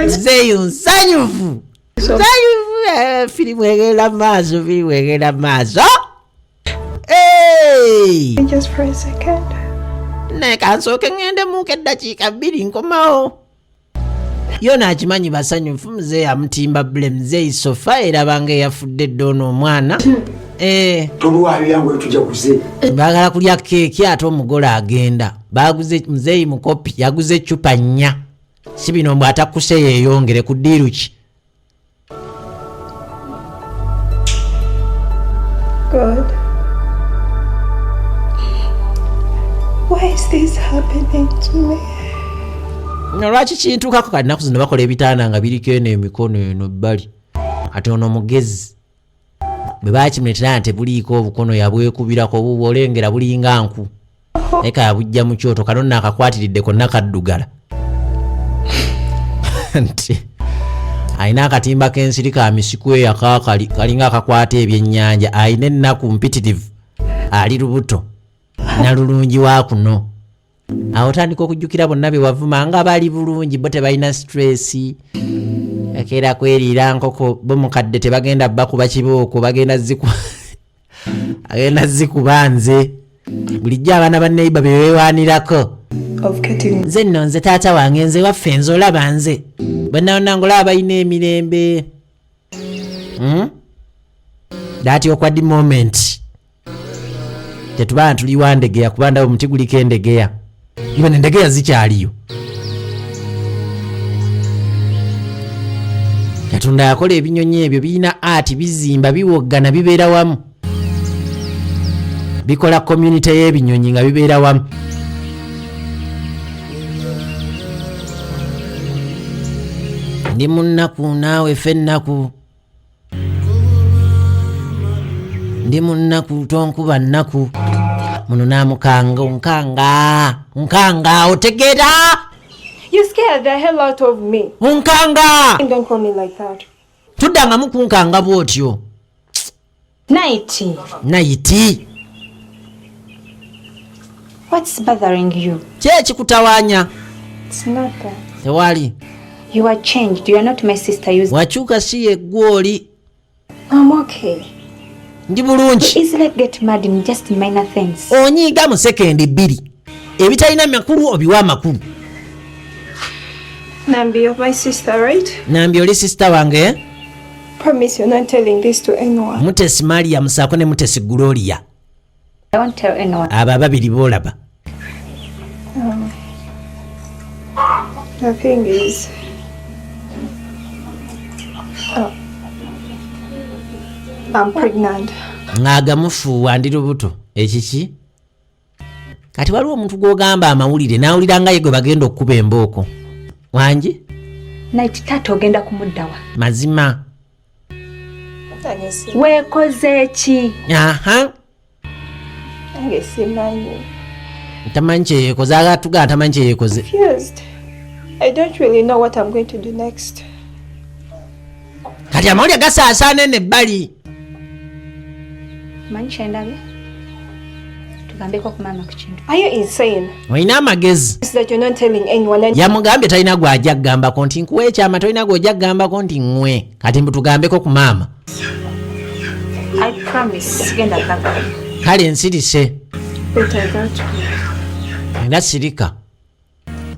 Nzeeyo nsanyufu. Nsanyufu, firimu egenda mu maaso, firimu egenda mu maaso. Hey! Just for a second. Naye kansooke ŋŋendemuuko eddakiika 2 nkomawo. Yona akimanyi basanyufu, muzeeyi amutimba bule, muzeeyi sofa erabanga eyafudde edda ono omwana. Tolwayo yangu tujaguze. Baagala kulya keeki ate omugole agenda. Baaguze muzeeyi mukopi yaguze eccupa 4. Si bino mbu atakuse yeeyongere ku ddiiru ki? God. Why is this happening to me? No, lwaki kintuukako? Kati ennaku zino bakola ebitanda nga biriko eno emikono eno bbali. Kati ono mugezi bwe bakimuleetera nti tebuliiko obukono yabwekubirako bubwo olengera bulinga nku. Naye kayabujja mu kyoto kano nno akakwatiridde konna kaddugala. Nti alina akatimba k'ensiri ka misikweya kaakali kalinga akakwata ebyennyanja, alina ennaku mpitirivu, ali lubuto nalulungi wa kuno. Awo otandika okujjukira bonna be wavuma nga bali bulungi, bo tebalina stress, akeera kweriira nkoko, bo mukadde tebagenda bakuba kibooko, bagenda agenda zikuba nze. Bulijjo abaana ba neighbor be beewaanirako. Of getting Nze nno nze taata wange nze waffe nze olaba nze. Bonna bonna ng'olaba balina emirembe. That awkward moment. Tetuba tuli wa Ndegeya kuba ndaba omuti guliko endegeya. Even endegeya zikyaliyo. Katonda yakola ebinyonyi ebyo birina art, bizimba, biwoggana, bibeera wamu. Bikola community y'ebinyonyi nga bibeera wamu. Ndi mu nnaku naawe ffe ennaku. Ndi mu nnaku tonkuba nnaku. Muno n'amukanga onkanga onkanga otegeera. You scared the hell out of me. Onkanga. Don't call me like that. Tuddangamu kunkanga bw'otyo. Night. Night. What's bothering you? Ki ekikutawaanya? It's nothing. Tewali. You are changed. You are not my sister. You Wakyuka si ye ggwe oli. I'm okay. Ndi bulungi. You easily get mad in just minor things. Onyiiga mu sekendi 2. Ebitalina makulu obiwa amakulu. Nambi, you're my sister, right? Nambi oli sister wange? Promise you're not telling this to anyone. Mutesi Maria musaako ne Mutesi Gloria. I won't tell anyone. Abo ababiri boolaba. The thing is, I'm pregnant. Ng'agamufuuwa ndi lubuto. Ekiki? Kati waliwo omuntu gw'ogamba amawulire n'awulira nga ye gwe bagenda okukuba embooko. Wangi? Night, taata ogenda kumuddawa? Mazima. Weekoze ki? Aha. Nange simanyi. Ntamanyi kyeyekoze, agatuga ntamanyi kyeyekoze. Confused. I don't really know what I'm going to do next. Kati amawulire gasaasaana eno ebbali. Manyi kyendabye, tugambeko ku maama ku kintu. Are you insane? Olina amagezi? It's that you're not telling anyone and Yamugambye talina gw'ajja kugambako nti nkuwa ekyama, tolina gw'ojja kugambako nti ŋŋwe. Kati mbu tugambeko ku maama. I promise sigenda kugamba. Kale nsirise. Better that way. Era sirika.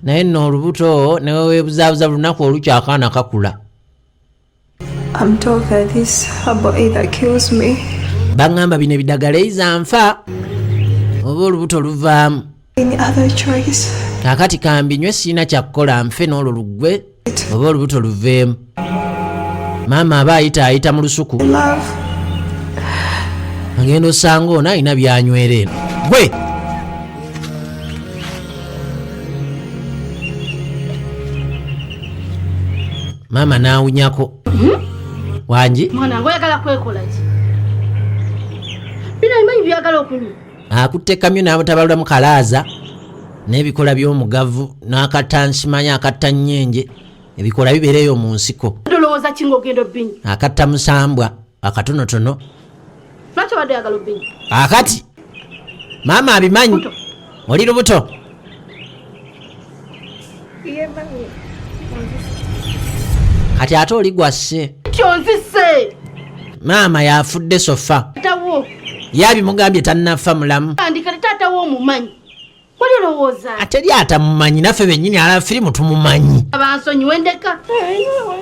Naye nno olubuto neweweebuzaabuza lunaku olukya akaana kakula. I'm told that this herbal either kills me. Baŋŋamba bino ebidagala eiza nfa oba olubuto luvaamu. Any other choice? Kaakati kambinywe, sirina kyakukola, nfe n'olwo luggwe oba olubuto luveemu. Maama aba ayita ayita mu lusuku. Love. Agenda osanga ono alina byanywera eno gwe. Maama n'awunyako. Wangi? Mwana nga oyagala kwekola ki? Bino bimanyi byagala okunywa. Akutte kamyu n'amutabalulamu kalaaza n'ebikola by'omugavu n'akatta nsimanyi akatta nnyenje, ebikola bibeereyo mu nsiko. Olowooza ki ng'ogenda obbinywa? Akatta musambwa akatonotono. Lwaki obadde oyagala obbinywa? Akati maama abimanyi oli lubuto. Yeah, mommy. Kati ate oli gwasse. Kyonzise. Maama yafudde sofa. Taatawo. Yabimugambye tannafa mulamu. Andika taatawo omumanyi. Wali olowooza? Ateri atamumanyi, naffe bennyini ala firimu tumumanyi. Abansonyiwe ndeka.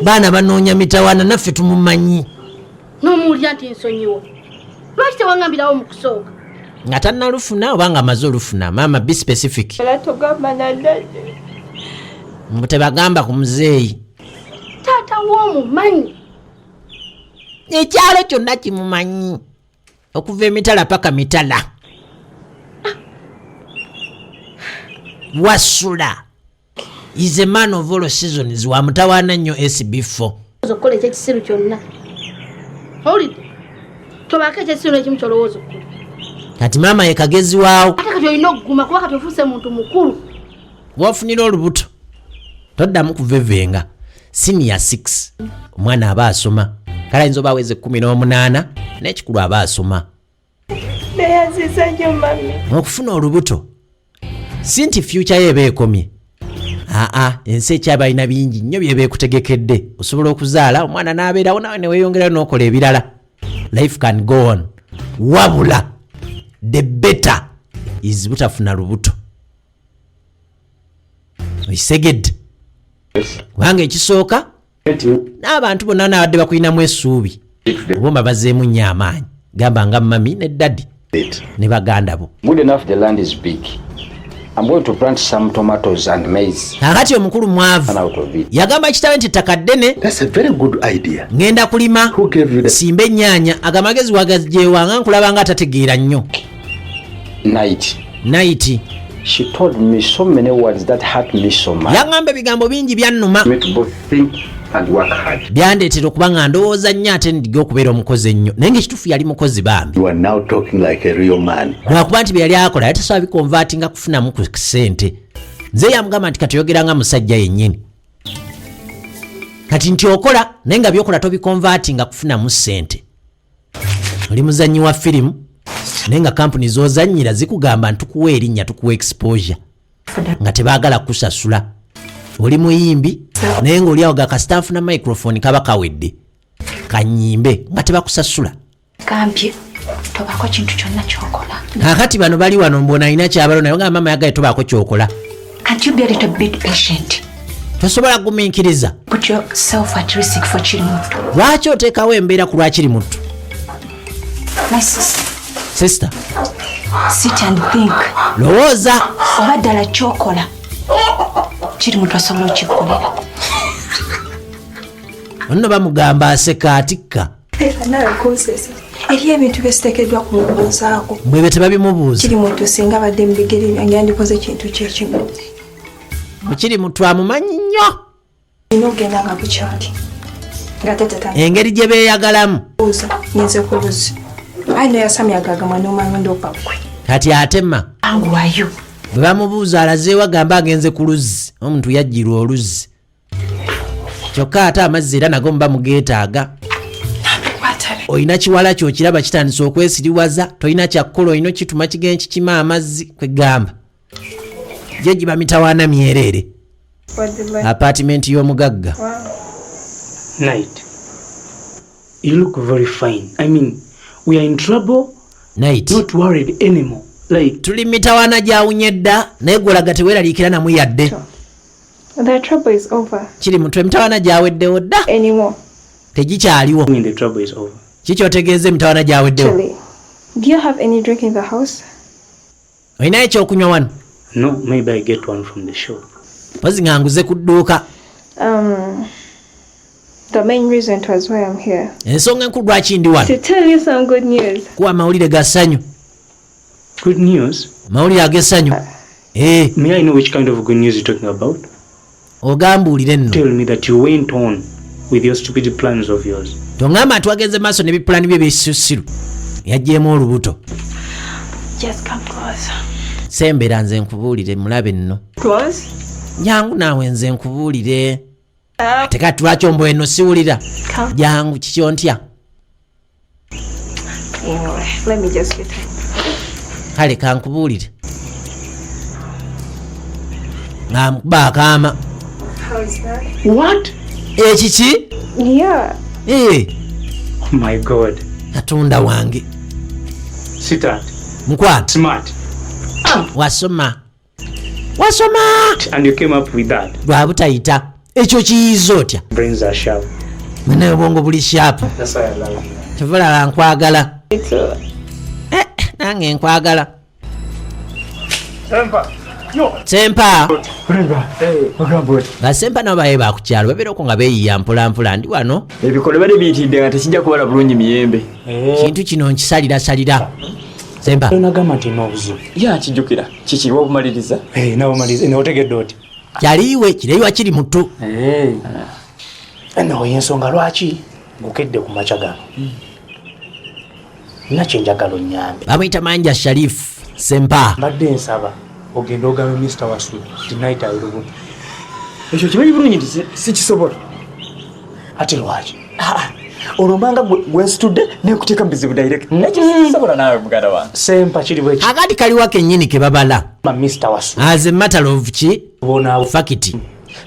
Baana banoonya mitawaana, naffe tumumanyi. N'omuwulira nti nsonyiwa. Lwaki tewangambirawo mu kusooka? Nga tannalufuna oba nga amaze olufuna? Maama, be specific. Era togamba na daddy. Mbu tebagamba ku muzeeyi. Taatawo omumanyi. Ekyalo kyonna kimumanyi okuva emitala paka mitala. Wasula is a man of all seasons, wa mutawaana nnyo SB4. Okukola ekyekisiru kyonna. Owulidde? Tobaako ekyekisiru n'ekimu ky'olowooza okukola. Kati maama ye kagezi waawo. Ate kati olina okuguma kuba kati ofuuse muntu mukulu. Wofunira olubuto toddamu kuvevenga. Senior 6 omwana aba asoma, kale ayinza oba aweze 18, n'ekikulu aba asoma. Neyanziza nnyo mummy. Okufuna olubuto si nti future ye eba ekomye. Aa, ensi ekyabalina bingi nnyo byeba ekutegekedde. Osobola okuzaala omwana n'abeerawo nawe neweeyongerayo n'okola ebirala. Life can go on. Wabula the better is butafuna lubuto. Okisegedde? Kubanga ekisooka n'abantu bonna naabadde bakulinamu essuubi oba bazeemu nnyo amaanyi, gamba nga mummy ne daddy ne baganda bo. Good enough, the land is big. I'm going to plant some tomatoes and maize. Kakati omukulu mwavu. And out of it. Yagamba kitawe nti ettaka ddene. That's a very good idea. Ŋŋenda kulima Who gave you the simba ennyaanya. Ago amagezi wagagyewanga nkulaba nga atategeera nnyo. Night. Night. She told me so many words that hurt me so much. Yaŋŋamba ebigambo bingi byannuma. Me to both think and work hard. Byandeetera okuba nga ndowooza nnyo ate ndige okubeera omukozi ennyo, naye ngaekituufu yali mukozi bambi. You are now talking like a real man. Lwakuba nti bye yali akola yali tasobola biconvertinga kufunamu ku ssente. Nze yamugamba nti kati oyogera nga musajja yennyini, kati nti okola naye nga byokola tobiconvertinga kufunamu ssente. Oli muzannyi wa firimu naye nga kampuni z'ozannyira zikugamba nti tukuwa erinnya, tukuwa exposure, nga tebaagala kukusasula. Oli muyimbi naye ng'oli awo ga kasita nfuna microphone kaba kawedde kanyimbe, nga tebakusasula. Gambye tobaako kintu kyonna kyokola. Kakati bano bali wano mbona alina kyabalo naye nga maama yagaye tobaako kyokola. Can't you be a little bit patient? Tosobola kugumiikiriza? Put yourself at risk for Chirimuto. Lwaki oteekawo embeera ku lwakiri mutto? My sister. Sister. Sit and think. Lowooza. Oba ddala kyokola kiri muntu asobola okikkolera. Onno bamugamba aseka atikka. Era nawe kunsesa. Eriyo ebintu byesiteekeddwa kumubuuzaako. Bwebyo tebabimubuuza. Kiri muntu singa abadde mu bigere byange yandikoze ekintu kyekimu. Kiri muntu amumanyi nnyo. Nina okugenda nga bukyali. Nga tata Engeri gye beeyagalamu. Buuza ngenze ku luzzi. Ayi noyasamya agagamwa n'omanya ndoopa ggwe. Kati atema. Anguwayo. Bwe bamubuuza alazeewo agamba agenze ku luzzi. Omuntu yajjirwa oluzzi. Kyokka ate amazzi era nago muba mugeetaaga. Olina kiwala kyo okiraba kitandise okwesiriwaza, tolina kyakkola olina okituma kigende kikime amazzi kwegamba. Gye giba mitawaana myereere. Apartment y'omugagga. Night. You look very fine. I mean, we are in trouble. Night. Not worried anymore. Like tuli mitawaana gyawunye dda naye gwolaga teweeraliikira namu yadde. The trouble is over. Kiri mutwe emitawaana gyaweddewo dda. Anymore. Tegikyaliwo. I mean, the trouble is over. Kikyotegeeza emitawaana gyaweddewo? Actually, do you have any drink in the house? Olinayo ekyokunywa wano? No, maybe I get one from the shop. Mpozi nga nguze ku dduuka. The main reason was why I'm here. Ensonga enkulu lwaki ndi wano? To tell you some good news. Kuwa amawulire ga ssanyu. Good news? Mawulire ag'essanyu. May I know which kind of good news you're talking about? Ogambuulire nno. Tell me that you went on with your stupid plans of yours. Tongamba nti wagenze maaso n'ebipulaani bye ebyekisirusiru. Yaggyeemu olubuto. Just come close. Sembera nze nkubuulire mulabe nno. Close? Jangu naawe nze nkubuulire. Ate kati lwaki ombo eno siwulira? Come. Jangu kikyo ntya? Anyway, let me just get it. Kale kankubuulire. Ng'amukuba akaama. How is that? What? Ekiki? Yeah. Oh my God. Katonda wange. Sweetheart. Mukwano. Smart. Wasoma. Wasoma. And you came up with that. Lwa butayita. Ekyo kiyiza otya? Brains are sharp. Mwene obwongo buli sharp. That's why I love you. Kyova olaba nkwagala. Nange nkwagala. Sempa. Sempa. Basempa nabo baye ba ku kyalo babeera okwo nga beeyiya mpola mpola ndi wano. Ebikolo bali biyitiridde nga tekijja kubala bulungi miyembe. Kintu kino nkisalirasalira. Sempa. Nagamba nti n'obuzibu. Ya kijjukira kiki wabumaliriza? Nabumaliriza. Otegedde oti? Kyaliiwe kireewa kiri mutu. Eno y'ensonga lwaki ngukedde ku makya gano. Nina kye njagala onnyambe. Bamuyita Manja Sharif Sempa. Mbadde nsaba ogende ogambe Mister Wasulu nti Night ali lubuto. Ekyo kimanyi bulungi nti sikisobola. Ate lwaki? Olwo mbanga gwe nsitudde nekuteeka mu bizibu direct. Nakyo sisobola naawe muganda wange. Sempa kiri bwe ki? Akati kaliwa kennyini ke babala. Ma Mister Wasulu. As a matter of ki? Bona Fakiti.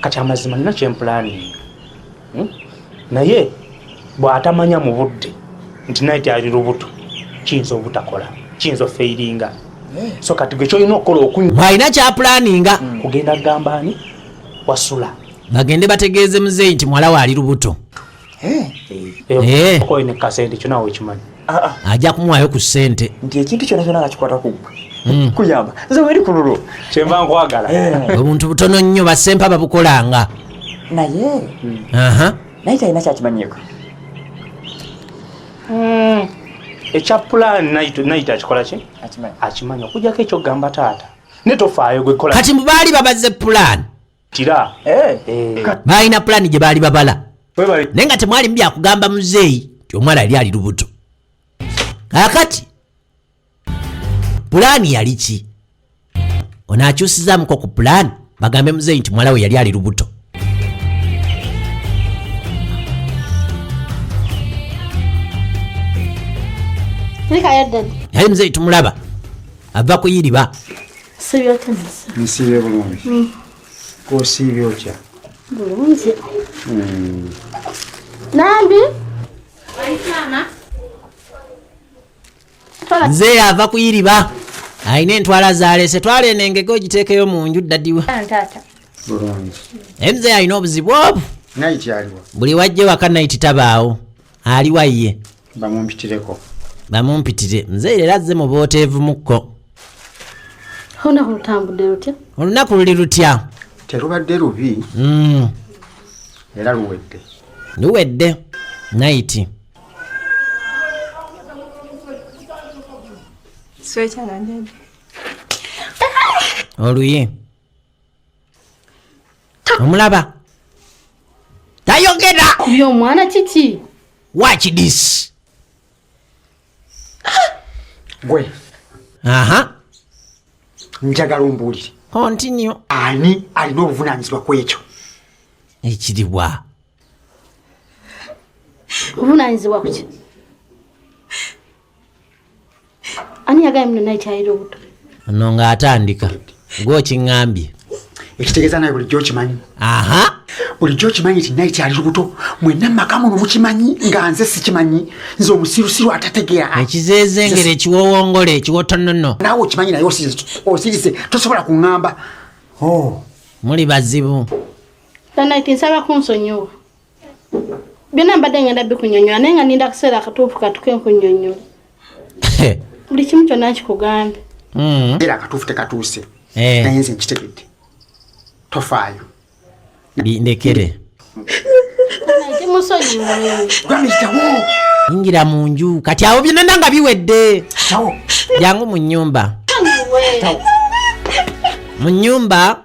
Kati amazima nina kye mpulaninga. Naye bw'atamanya mu budde nti Night ali lubuto kiyinza obutakola, kiyinza ofeiringa. So kati gwe ky'olina okukola okunywa. Bw'alina ky'apulaninga. Kugenda kugamba ani? Wasula. Bagende bategeeze muzeeyi nti muwala we ali lubuto. Okoye ne kasente kyo naawe okimanyi. Ajja kumuwaayo ku ssente. Nti ekintu kyonna kyonna nga kikwata ku ggwe. Kuyamba. Nze weri ku lulwo. Kyenva nkwagala. Obuntu butono nnyo basempa babukolanga. Naye. Naye talina kyakimanyiiko. Ekya plan Night akikola ki? Akimanyi. Akimanyi okujjako eky'okugamba taata. Ne tofaayo gwe kola. Kati mbu baali babaze plan. Tira. Baalina plan gye baali babala. Webale. Naye nga temwalimu byakugamba muzeeyi nti omwana yali ali lubuto. Kaakati pulaani yali ki? Ono akyusizaamuko ku pulaani bagambe muzeeyi nti muwala we yali ali lubuto. Naye muzeeyi tumulaba ava kuyiriba. Siibye otya nze? Nsiibye bulungi. Osiibye otya? Bulungi. Nambi? Nze ava kuyiriba. Alina entwala z'aleese. Twala eno engege ogiteekeyo mu nju ddadiwa. Taata. Bulungi. Naye muzeeyi alina obuzibu obwo. Night aliwa? Buli wajja ewaka Night tabaawo. Aliwa ye? Bamumpitireko. Bamumpitire. Muzeeyi leero azze mu booteevumukko. Olunaku lutambudde lutya? Olunaku luli lutya? Terubadde lubi. Era luwedde. Luwedde. Night. Oluye. Omulaba. Tayogera. Kubye omwana kiki? Watch this. Gwe. Aha. Njagala ombuulire. Continue. Ani alina obuvunaanyizibwa ku ekyo? Ekiriwa. Obuvunaanyizibwa ku ki? Ani yagambye muno Night alina obuto? Ono ng'atandika. Gwe okiŋŋambye. Ekitegeeza nawe bulijjo okimanyi. Aha. Bulijjo okimanyi nti Night ali lubuto. Mwenna mu maka muno mukimanyi nga nze sikimanyi. Nze omusirusiru atategeera. Ekizeezengere, ekiwowongole, ekiwotonono. Naawe okimanyi naye osirise tosobola kuŋŋamba. Oh. Muli bazibu. Night nsaba kunsonyiwa. Byonna mbadde ngenda bikunyonyola naye nga ninda akaseera akatuufu katuke nkunyonyola. Buli kimu kyonna nkikugambe. Era akatuufu tekatuuse. Naye nze nkitegedde. Tofaayo. Ndekere. Night musonyiwe. Yingira mu nju. Kati awo byonna nga biwedde. Jangu mu nnyumba. Mu nnyumba.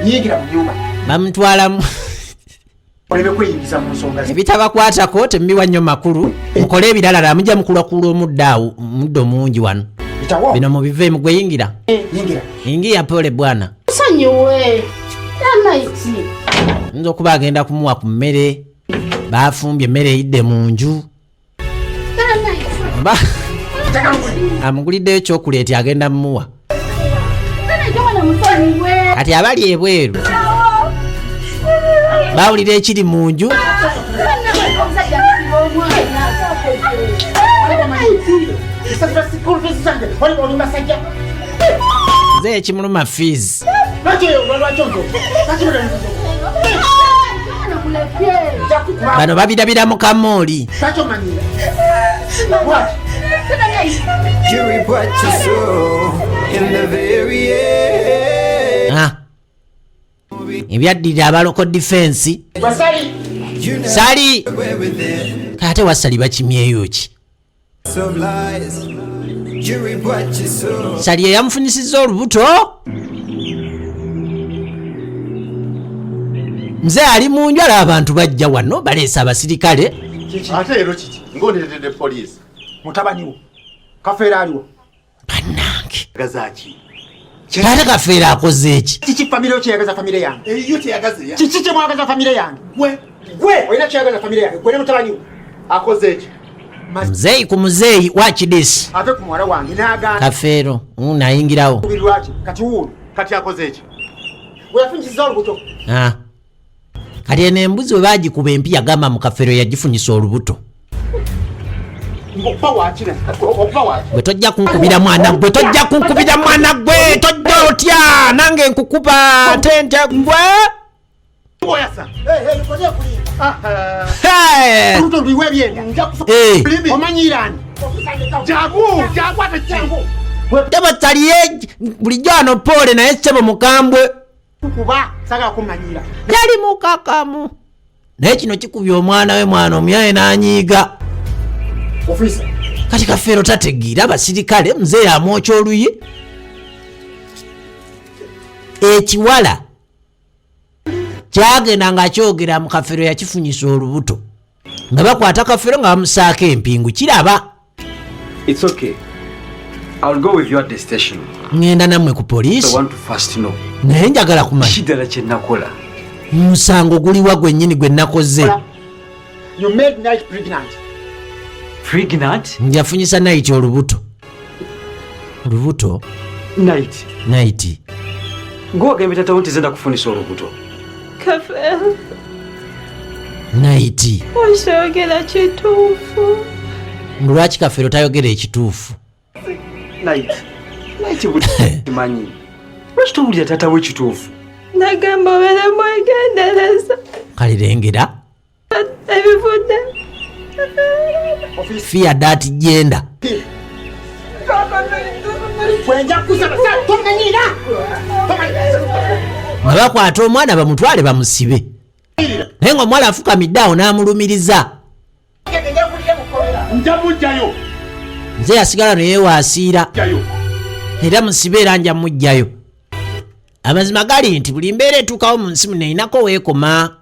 Yingira mu nnyumba. Bamutwalamu. Oleme kweyingiza mu nsonga zi- Ebitabakwatako temubiwa nnyo makulu. Mukole ebiralala mujja mukulakula omuddo awo, omuddo mungi wano. Bitawo. Bino mubiveemu gwe yingira. Yingira. Yingira pole bwana. Musonyiwe. Night. Nza okuba agenda kumuwa ku mmere. Baafumbye emmere eyidde mu nju. Oba amuguliddeyo ekyokulya agenda mumuwa. Kati abali ebweru bawulira ekiri mu nju. Nze ekimuluma fees. Bano babirabira mu kamooli. Ebyaddirira abaloko defense. Sali. Kate wasali bakimyeyo ki? Sali eyamufunyisizza olubuto. Mzee ali mu nju alaba abantu bajja wano baleese abasirikale. Ate leero kiki? Ng'ondeetedde poliisi. Mutabani wo Kafeero aliwo. Bannange. Gazaaki. Ate Kafeero akoze eki? Kiki famire yo kyeyagaza famire yange? Eyo kyeyagaza eyange. Kiki kye mwagaza famire yange? Gwe. Gwe olina kyeyagaza famire yange. Gwe ne mutabani wo. Akoze eki? Muzeeyi ku muzeeyi watch this. Ave ku muwala wange n'agaana. Kafeero nayingirawo. Lwaki? Kati wuuno. Kati akoze eki? Bwe yafunyisizza olubuto. Kati eno embuzi bwe baagikuba empi yagamba mu Kafeero yagifunyisa olubuto. Gwe tojja kunkubira mwana gwe, tojja kunkubira mwana gwe, tojja otya nange nkukuba ate ntya gwe. Tebataliye bulijjo ano pole naye ssebo mukambwe. Yali mukakamu. Naye kino kikubye omwana we mwana omuyaye n'anyiiga. Kati Kafeero tategeera abasirikale muzeeyi amwokya oluyi. Ekiwala kyagenda nga kyogera mu Kafeero yakifunyisa olubuto. Nga bakwata Kafeero nga bamusaako empingu kiraba. It's okay. I'll go with you at the station. Ngenda nammwe ku poliisi. I want to first know. Naye njagala kumanya. Kidala kye nakola. Musango guliwa gwennyini gwe nakoze. You made Night pregnant. Pregnant? Njafunyisa Night olubuto. Olubuto? Night. Night. Ng'ogambye taata wo nti nze ndakufunisa olubuto. Kafeero. Night. Okyogera kituufu. Lwaki Kafeero tayogera ekituufu? Night. Night bukimanyi. Lwaki towulira taata wo ekituufu? Nagamba obeere mwegendereza. Kale lengera. Ebivudde. Fear that gender. Gwenja kusaba tomanyiira. Nga bakwata omwana bamutwale bamusibe, naye nga omuwala afukamidde awo n'amulumiriza. Nja mujjayo. Nze yasigala neyewaasiira. Jjayo. Era musibe era nja mujjayo. Amazima gali nti buli mbeera etuukawo mu nsi muno erinako weekoma.